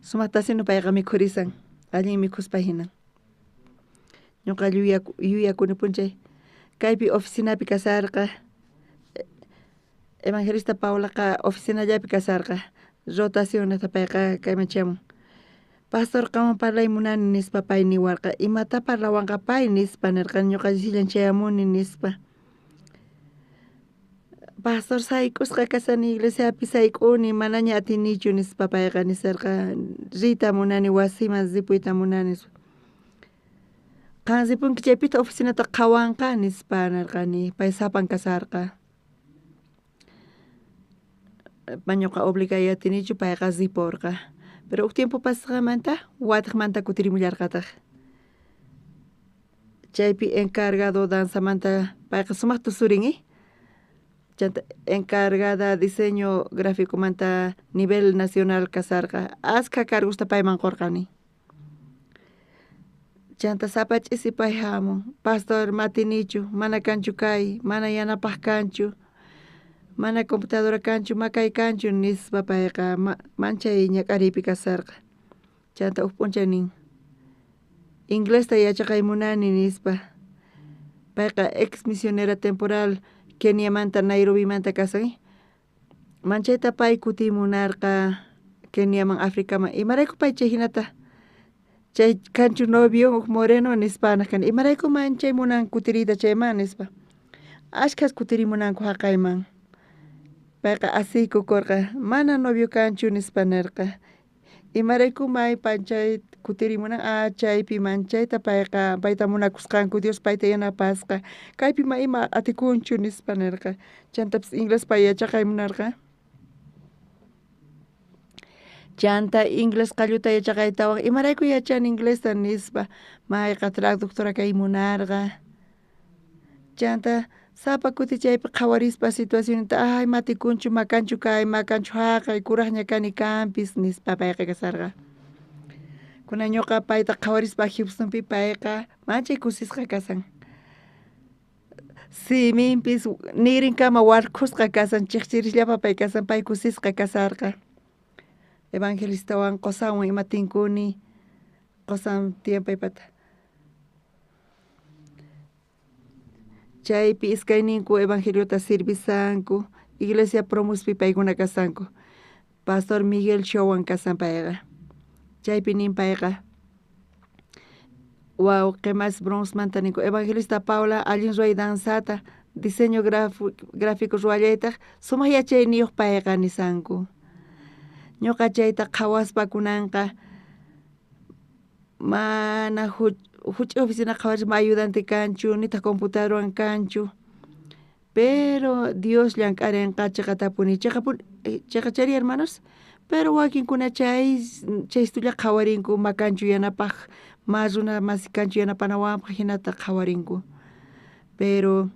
Sumaqtasinu payqa mikhurisan, allin mikhuspa hina. Ñuqa yuyakuni p'unchay kaypi oficinapi kasarqa. Evangelista Paulaqa oficinallapi kasarqa. Rotacionta payqa kayman chamun. Pastor qanwan parlay munani nispa pay niwarqa. Imata parlawanqa pay nispa nirqani ñuqa sillan chayamuni nispa. Pastor sayk'usqa kasani iglesiapi sayk'uni manaña atinichu nispa payqa nisarqa riyta munani wasiman ripuyta munani nispa. Qan ripunki chaypita oficinata qhawanqa nispa nirqani pay sapan kasarqa. Ñuqa obligay atinichu payqa ripurqa. Pero huk tiempo pasasqanmanta watiqmanta kutirimullarqataq. Chaypi encargado danzamanta payqa sumaq tusurin Chanta encargada diseño gráficomanta nivel nacional kasarqa. Askha cargosta payman qurqani. Chanta sapa ch'isi pay jamun, pastor matinichu, mana kanchu kay, mana yanapaj kanchu, mana computadora kanchu, makay kanchu nispa payqa manchay ñak'ariypi kasarqa. Chanta uj p'unchay nin, inglesta yachaqay munani nispa. Payqa ex misionera temporal Keniamanta Nairobimanta kasan. Manchayta pay kutiy munarqa Keniaman Africaman, imarayku pay chay hinata chay kanchu novio uj moreno nispa naj kani, imarayku manchay munan kutiriyta chayman nispa. Ashkhas kutirimunanku jaqayman. Payqa asiykukorqa, mana novio kanchu nispa nerqa. Imarayku may panchay kutirimunan, ah chaypi manchayta payqa payta munakusqanku, Dios payta yanapasqa, kaypi ma ima atikunchu nispa nerqa. Chantapis inglés pay yachaqay munarqa. Chanta inglés qalluta yachaqaytawan, imarayku yachani inglesta nispa, mayqa traductora kay munarqa. Chanta sapa kuti chaypi qhawarispa situacionta, ay matikunchu makanchu kay, makanchu jaqay, kurajña kani kanpis nispa payqa kasarqa. Kunan ñuqa payta qhawarispa Houstonpi payqa manchay kusisqa kasan. Siminpis nirinkama warkhusqa kasan, chiqchirisllapa pay kasan, pay kusisqa kasarqa. Evangelistawan qosanwan ima tinkuni, qosan tiyan paypata. Chaypi iskayninku evangeliota sirvisanku, iglesia Promuspi paykuna kasanku. Pastor Miguel Showan kasan payqa. Chaypi nin payqa, wawqi mas Bronxmanta ninku, evangelista Paula allin ruway danzata, diseño gráfico ruwallaytaj, sumaq yachayniyuq payqa nisanku. Ñuqa chayta qhawaspa kunanqa mana juch'uy oficina qhawarispa ayudante kanchu, nitaq computadorawan kanchu, pero Dios llank'arinqa chiqatapuni, chiqachari hermanos, pero wakinkuna chay chaystulla qhawarinku, ma kanchu yanapaj, ma runa masi kanchu yanapanawanpaj hinata qhawarinku, pero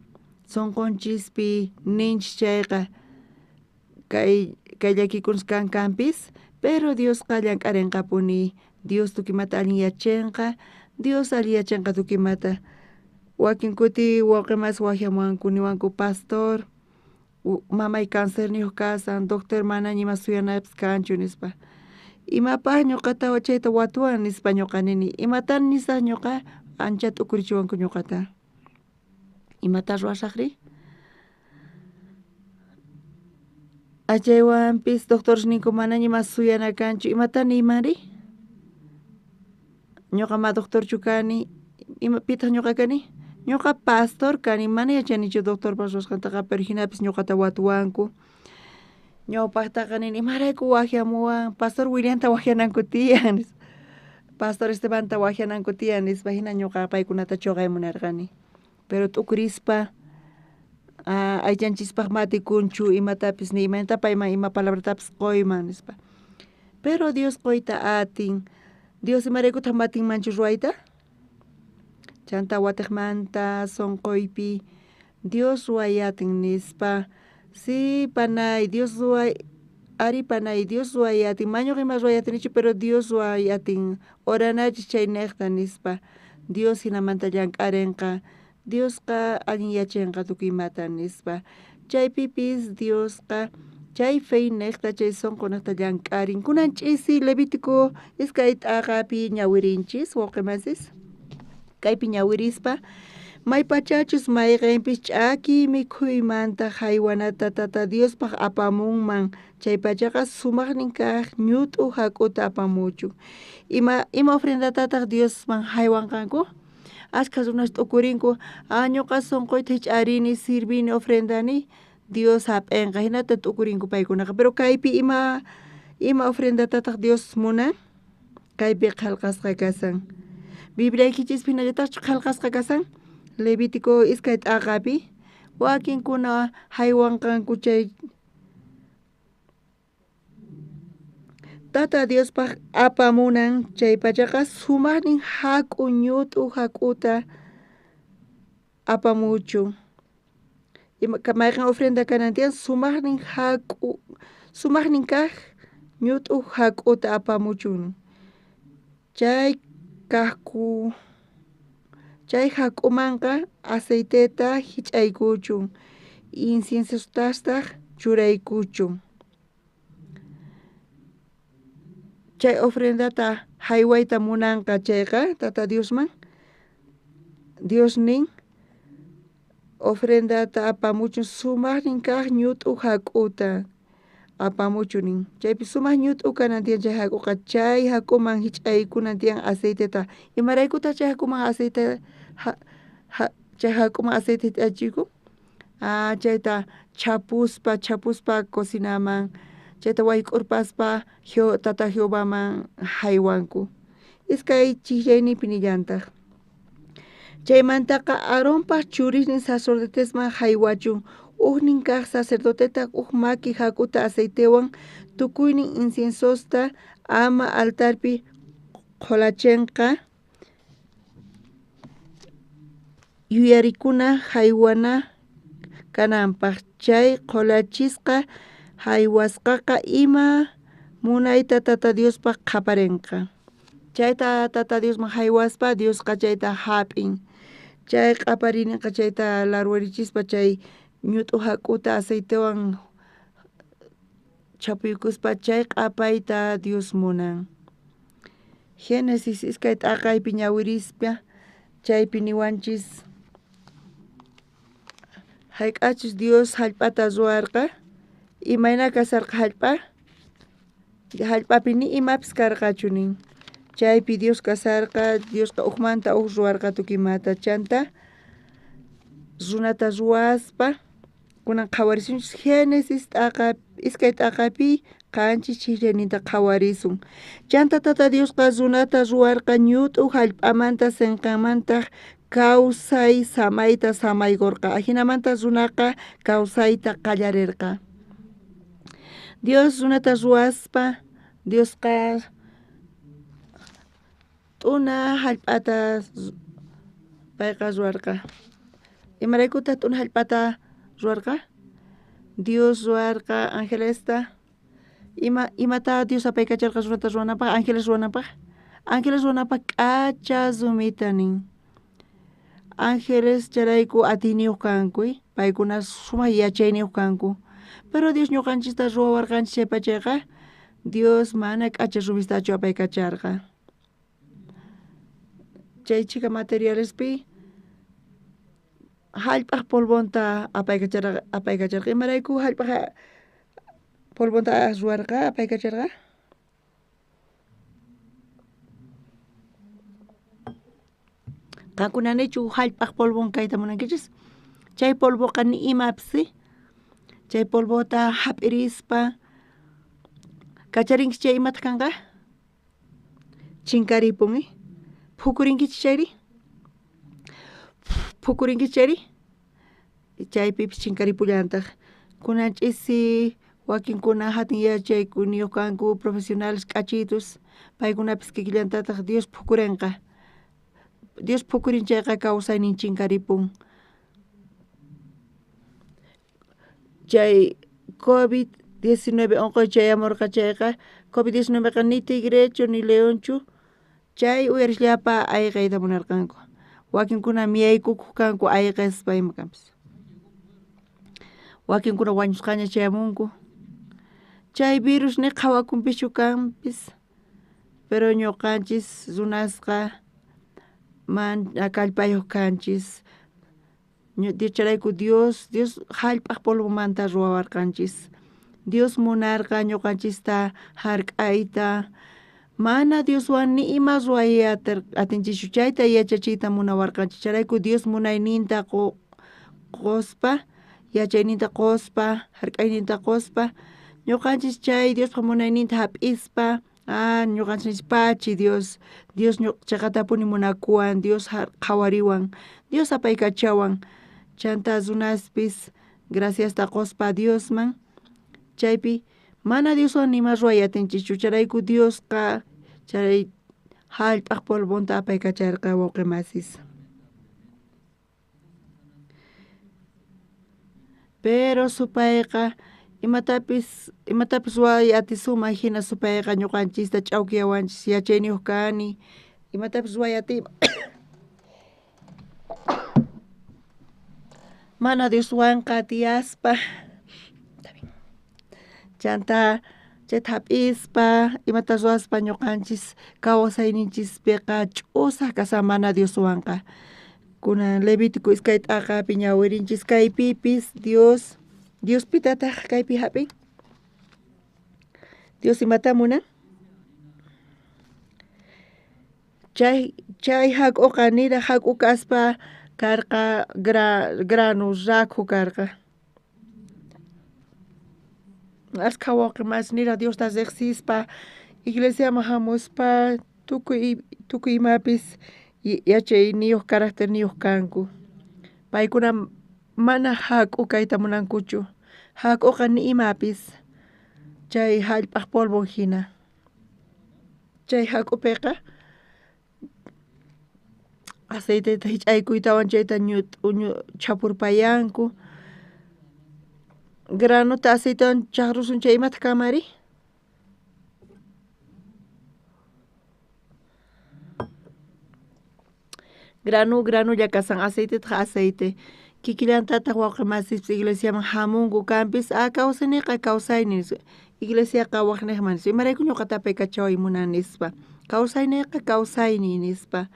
sunqunchispi ninchis chayqa kay llakikunas kan kanpis, pero Diosqa llank'arinqapuni, Dios tukimata allin yachenqa, Dios allin yachenqa tukimata. Wakin kuti wawqi mas wajyamuwanku niwanku, pastor, mamay cancerniyuq kasan, doctor manaña ima suyanapis kanchu nispa. Imapaj ñuqata chayta watuwan nispa ñuqa nini, imatan nisaj ñuqa, ancha t'ukurichiwanku ñuqata. Imata ruwasajri? Achaywanpis doctores ninku manaña ima suyana kanchu, imata niymanri? Ñuqa ma doctorchu kani, ima pitaq ñuqa kani? Ñuqa pastor kani, mana yachanichu doctorpa ruwasqantaqa, pero hinapis ñuqata watuwanku. Ñawpaqtaqa nini, imarayku wajyamuwan, pastor Williamta wajyananku tiyan nispa, pastor Estebanta wajyananku tiyan nispa, hina ñuqa paykunata chuqay munarqani. Pero t'ukurispa, aychanchispaq matikunchu imatapis ni imaynata payman ima palabratapis quyman nispa. Pero Dios quyta atin. Dios imaraykutaq matinmanchu ruwayta? Chanta watiqmanta sunquypi Dios ruway atin nispa. Sí, panay, Dios ruway, ari panay, Dios ruway atin. Mañuq ima ruway atinichu, pero Dios ruway atin. Oranachis chay niqta nispa. Dios hinamanta llank'arinqa. Diosqa allin yachanqa tukuy imata nispa. Chaypipis Diosqa chay fe niqta, chay sunqu niqta llank'arin. Kunan ch'isi Levítico iskay t'aqapi ñawirinchis, wawqi masis. Kaypi ñawirispa, maypachachus mayqinpis ch'aki mikhuymanta haywanata Tata Diospaq apamunman, chay pachaqa sumaqnin kaq ñut'u hak'uta apamuchun. Ima ofrendatataq Diosman haywanqanku? Ashkha runas t'ukurinku, ah, ñuqa sunquyta hich'arini, sirvini, ofrendani, Dios hap'inqa, hinata t'ukurinku paykunaqa. Pero kaypi ima ofrendatataq Dios munan? Kaypi qhalqasqa kasan. Bibliaykichispi hinallataqchu qhalqasqa kasan? Levítico iskay t'aqapi wakinkuna haywanqanku chay Tata Diospaq apamunan chay pachaqa sumaqnin hak'u ñut'u hak'uta apamuchun. Mayqin ofrenda kanan tiyan sumaqnin hak'u, sumaqnin kaq ñut'u hak'uta apamuchun. Chay kaqku Chay jak'umanqa aceiteta jich'aykuchun, inciensotastaj churaykuchun. Chay ofrendata jaywayta munanqa chayqa Tata Diosman, Dios nin ofrendata apamuchun sumajnin kaj ñut'u jak'uta apamuchun nin. Chaypi sumaj ñut'u kanan tiyan chay jak'uqa, chay jak'uman jich'aykunan tiyan aceiteta. Imaraykutaj chay jak'uman aceite chay jak'uman aceite jich'achikun? Ah, chayta chhapuspa, chhapuspa cocinaman, chayta wayk'urpaspa Tata Jehovaman jaywanku. Iskay chijllayninpi nillantaj. Chaymantaqa Aaronpaj churisnin sacerdotesman jaywachun, ujnin kaj sacerdotetaj uj maki jak'uta aceitewan tukuynin inciensosta ama altarpi qholachenqa yuyarikuna jaywana kananpaj. Chay qholachisqa jaywasqaqa ima munayta Tata Diospaj qhaparenqa. Chayta Tata Diosman jaywaspa Diosqa chayta jap'in. Chay q'apariyninqa chayta larwarichispa chay ñut'u jak'uta aceitewan chhapuykuspa chay q'apayta Dios munan. Génesis iskay t'aqaypi ñawirispa chaypi niwanchis jayk'achus Dios jallp'ata ruwarqa, imayna kasarqa jallp'a? Jallp'api ni imapis karqachu nin. Chaypi Dios kasarqa, Diosqa ujmanta uj ruwarqa tukuy imata. Chanta runata ruwaspa kunan qhawarisunchis Génesis t'aqa iskay t'aqapi qanchis chijllayninta qhawarisun. Chanta Tata Diosqa runata ruwarqa ñut'u jallp'amanta senqanmantaj kawsay samayta samaykorqa. Ajinamanta runaqa kawsayta qallarerqa. Dios runata ruwaspa Diosqa t'una jallp'ata payqa ruwarqa. Imaraykutaj t'una jallp'ata ruwarqa? Dios ruwarqa angelesta. Imata Dios apaykacharqa runata ruwanapaj, ángeles ruwanapaj? Ángeles ruwanapaj k'acha rumita nin. Ángeles chayrayku atiyniyuq kanku, paykuna sumaj yachayniyuq kanku. Pero Dios ñuqanchista ruwawarqanchis chay pachayqa, Dios mana k'acha rumistachu apaykacharqa. Chay chhika materialespi jallp'aj polvonta apaykacharqa. Imarayku jallp'aj polvonta ruwarqa apaykacharqa? Qankuna nichu jallp'aj polvon kayta munankichis? Chay polvoqa ni imapis, chay polvota jap'irispa kacharinkichis chay imataq kanqa? Chinkaripun, Phukurinkichis chayri? Phukurinkichis chayri? Chaypipis chinkaripullantaq. Kunan ch'isi wakinkuna hatun yachaykuniyuq kanku, profesionales k'achitus, paykunapis kikillantataq Dios phukurinqa. Dios phukurin chayqa kawsaynin chinkaripun. Chay COVID-19 unquy chayamurqa chayqa, COVID-19 ni tigrechu ni leonchu, chay uyarisllapa ayqeyta munarqanku. Wakinkuna miyaykukuq kanku ayqespa ima kanpis. Wakinkuna wañusqaña chayamunku. Chay virus ni qhawakunpischu kanpis, pero ñuqanchis runasqa mana kallpayuq kanchis. Chayrayku Dios jallp'aj polvomanta ruwawarqanchis. Dios munarqa ñuqanchista jark'ayta, mana Dioswan ni ima ruway atinchischu, chayta yachachiyta munawarqanchis. Chayrayku Dios munayninta qospa, yachayninta qospa, jark'ayninta qospa, ñuqanchis chay Diospaj munayninta jap'ispa, ñuqanchis pachi Dios, Dios cheqatapuni munakuwan, Dios qhawariwan, Dios apaykachawan. Chanta runaspis graciasta qospa Diosman, chaypi mana Dioswan nima ruway atinchischu. Chayrayku Diosqa chay jallp'aj polvonta apaykacharqa wawqi masis. Pero supayqa imatapis ruway atisunman hina supayqa ñuqanchista ch'awkiyawanchis, yachayniyuq kani, imatapis ruway atiyman. Mana Dioswanqa tiyaspa chanta chayta hap'ispa imata ruwaspa ñuqanchis kawsayninchispiqa ch'usaq kashan mana Dioswanqa. Kunan Levítico iskay t'aqapi ñawirinchis kaypipis Dios Diospitataq kaypi hap'in. Dios imata munan? Chay hak'uqa niraq hak'u kaspa karqa grano rakhu karqa. Askha wawqi mas niraq Diosta riqsispa iglesiaman hamuspa tukuy imapis yachayniyuq caracterniyuq kanku. Paykuna mana hak'u kayta munankuchu. Hak'uqa ni imapis chay hallp'aq polvon hina. Chay hak'upiqa aceiteta hich'aykuytawan chayta chhapurpayanku. Granota aceitewan chaqrusun chay imataq kanmanri? Granu granulla kasan aceitetaq aceite. Kikillantataq wawqi masipis iglesiaman hamunku kanpis a kawsayniqa kawsayni nispa. Iglesiaqa waqniqman nispa. Imarayku ñuqata apaykachaway munan nispa. Kawsayniqa kawsayni nispa.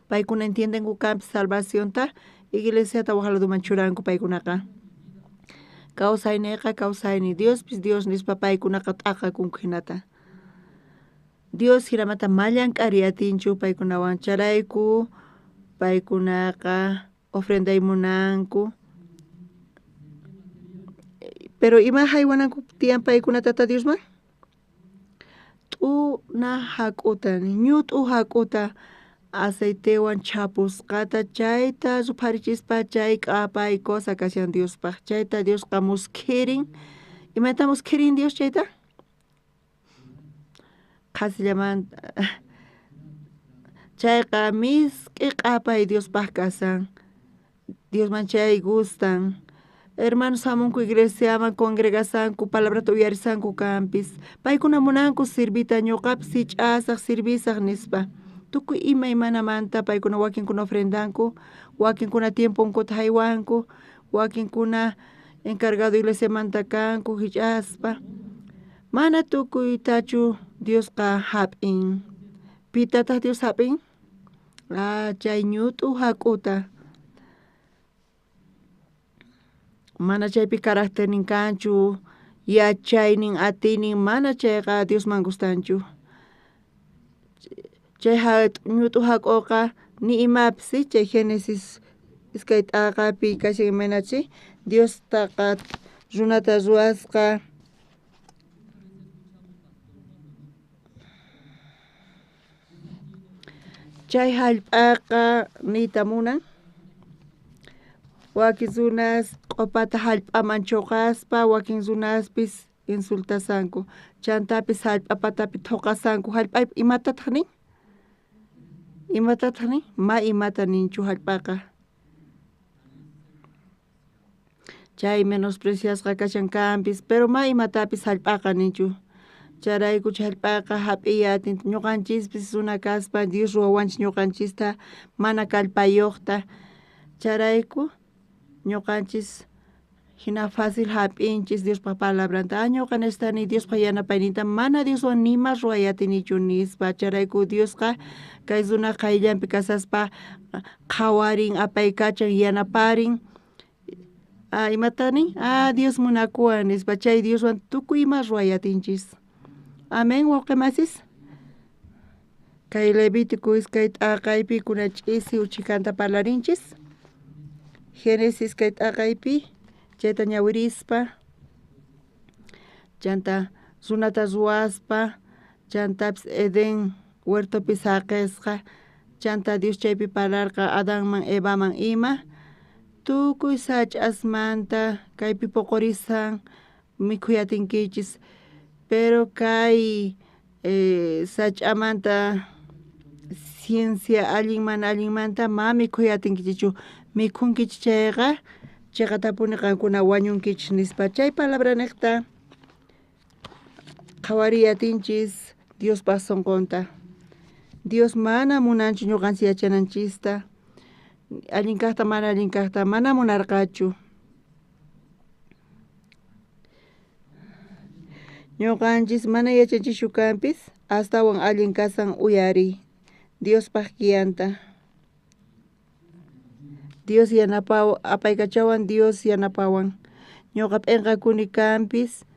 Paykuna entiendenku kanpis salvacionta iglesiata waq laduman churanku paykunaqa. Kawsayniqa kawsayni Diospis Dios nispa paykunaqa t'aqakunku hinata. Dios hinamanta mallank'ari atinchu paykunawan charayku paykunaqa ofrenday munanku. Pero ima haywananku tiyan paykuna tata Diosman? T'una hak'uta ñut'u hak'uta aceitewan chhapusqata chayta rupharichispa chay k'apay cosa kashan Diospaq. Chayta Diosqa muskhirin. Imata muskhirin Dios chayta? Qhasillamanta chayqa misk'i q'apay Diospaq kasan. Diosman chay gustan. Hermanos hamunku iglesiaman congregasanku palabrata uyarisanku kanpis. Paykuna munanku sirvita ñuqapis hich'asaq sirvisaq nispa. Tukuy imaymanamanta paykuna wakinkuna ofrendanku, wakinkuna tiemponkuta haywanku, wakinkuna encargado iglesiamanta kanku hich'aspa. Mana tukuytachu Diosqa hap'in. Pitataq Dios hap'in? Ah, chay ñut'u hak'uta. Mana chaypi caracternin kanchu, yachaynin atiynin mana chayqa Diosman gustanchu. Chay ñut'u hak'uqa ni imapis chay Génesis iskay t'aqapi kashan imaynachi Diostaqa runata ruwasqa. Chay hallp'aqa niyta munan. Wakin runas q'upata hallp'aman chuqaspa, wakin runaspis insultasanku. Chantapis hallp'a patapi thuqasanku. Hallp'a imatataq nin? Imatataq nin? Ma imata ninchu hallp'aqa. Chay menospreciasqa kashan kanpis, pero ma imatapis hallp'aqa ninchu. Chayrayku chay hallp'aqa hap'iy atin ñuqanchispis runa kaspa Dios ruwawanchis ñuqanchista mana kallpayuqta. Chayrayku ñuqanchis hina fácil hap'inchis Diospaq palabranta. Ah, ñuqa necesitani Diospaq yanapayninta mana Dioswan nima ruway atinichu nispa. Chayrayku Diosqa kay runa qayllanpi kasaspa qhawarin, apaykachan, yanaparin. Ah, imata nin? Ah, Dios munakuwan nispa. Chay Dioswan tukuy ima ruway atinchis. Amén, wawqi masis. Kay Levítico iskay t'aqaypi kuna ch'isi uchikanta parlarinchis. Génesis kay t'aqaypi chayta ñawirispa chanta runata ruwaspa chantapis Edén huertopi saqisqa chanta Dios chaypi parlarqa Adanman Evaman ima tukuy sach'asmanta kaypi puqurisan mikhuy atinkichis. Pero kay sach'amanta ciencia allin mana allinmanta ma mikhuy atinkichichu. Mikhunkichis chayqa chiqatapuni qankuna wañunkichis nispa. Chay palabra niqta qhawariy atinchis Diospaq sunqunta. Dios mana munanchu ñuqanchis yachananchista. Allin kajta mana allin kajta mana munarqachu. Ñuqanchis mana yachanchischu kanpis astawan allin kasan uyariy Diospaj guianta. Dios yanapawan, apaykachawan Dios yanapawan. Ñuqa p'inqakuni kanpis,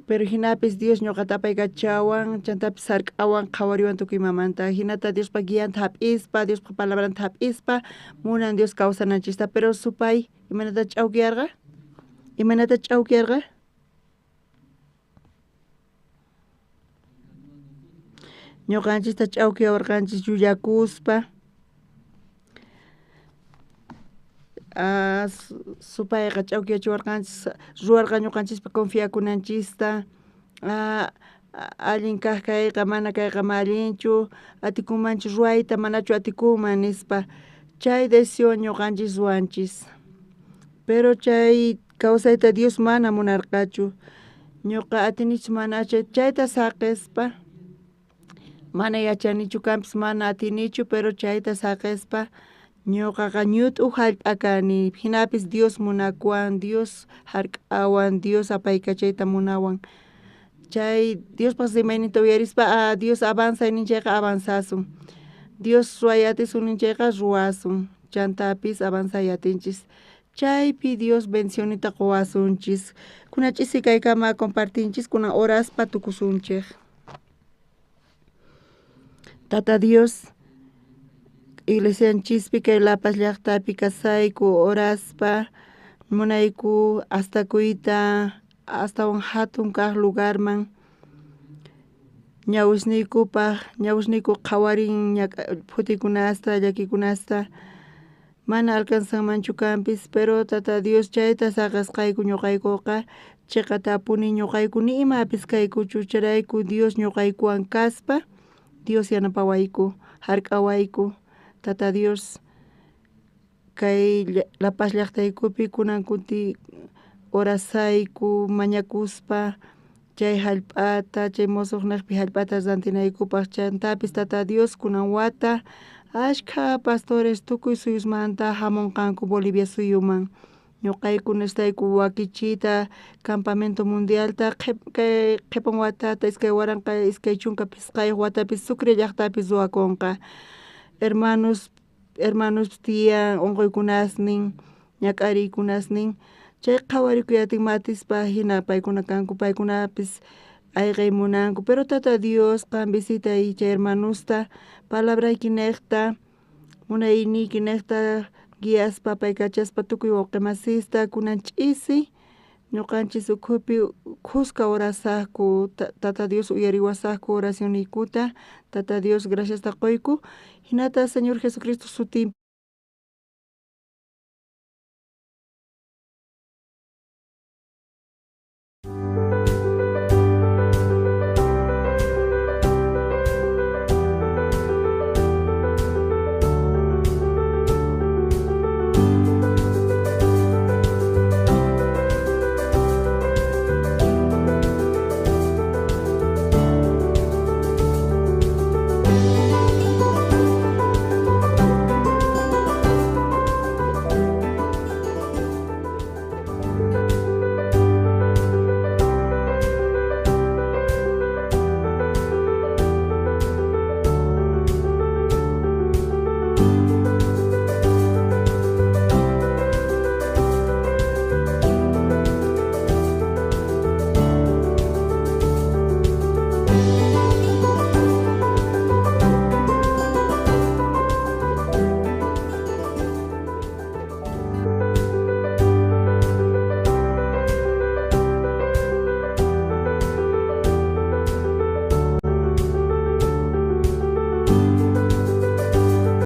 pero jinapis Dios ñuqata apaykachawan, chantapis hark'awan, qhawariwan tukuy imamanta. Jinata Diospa guianta hap'ispa, Diospa palabranta hap'ispa, munan Dios kawsananchista. Pero supay imaynata ch'awkiyarqa? Imaynata ch'awkiyarqa? Ñuqanchista ch'awkiyawarqanchis llullakuspa. Supayqa ch'awkiyachiwarqanchis, ruwarqa ñuqanchispa confiakunanchista, allin kaj kayqa mana kayqa ma allinchu, atikunmanchu ruwayta manachu atikunman nispa. Chay decisión ñuqanchis ruwanchis. Pero chay kawsayta Dios mana munarqachu. Ñuqa atinichu mana chayta saqispa, mana yachanichu kanpis mana atinichu, pero chayta saqispa ñuqaqa ñut'u jallp'a kani. Jinapis Dios munakuwan, Dios hark'awan, Dios apaykachayta munawan. Chay Diospaj rimayninta uyarispa, Dios avanzay ninchayqa avanzasun. Dios ruway atisun ninchayqa ruwasun. Chantapis avanzay atinchis. Chaypi Dios bendicionita quwasunchis. Kuna ch'isi kaykama compartinchis, kunan oraspa tukusunchej. Tata Dios, iglesianchispi kay La Paz llaqtapi kasayku oraspa, munayku astakuyta astawan hatun kaj lugarman, ñawisniykupaj, ñawisniyku qhawarin phutikunasta, llakikunasta, mana alcanzanmanchu kanpis, pero Tata Dios chayta saqasqayku ñuqaykuqa chiqatapuni ñuqayku ni imapis kaykuchu, chayrayku Dios ñuqaykuwan kaspa, Dios yanapawayku, hark'awayku. Tata Dios, kay La Paz llaqtaykupi kunan kuti orasayku, mañakuspa, chay jallp'ata, chay musuqniqpi jallp'ata rantinaykupaj, chantapis Tata Dios kunan wata ashkha pastores tukuy suyusmanta hamunqanku Bolivia suyuman. Ñuqayku necesitayku wakichiyta campamento mundialta kay qhipan watata 2025 watapi Sucre llaqtapi ruwakunqa. Hermanos, hermanos tiyan unquykunasnin, ñak'ariykunasnin, chay qhawarikuyatin matispa hina paykuna kanku, paykunapis ayqey munanku, pero Tata Dios qan visitay chay hermanosta, palabrayki niqta, munayniyki niqta guiaspa apaykachaspa tukuy wawqimasista kunan ch'isi ñuqanchis ukhupi khuska orasaqku, Tata Dios uyariwasaqku oracionniykuta, Tata Dios graciasta quyku, hinata Señor Jesucristo sutinpi.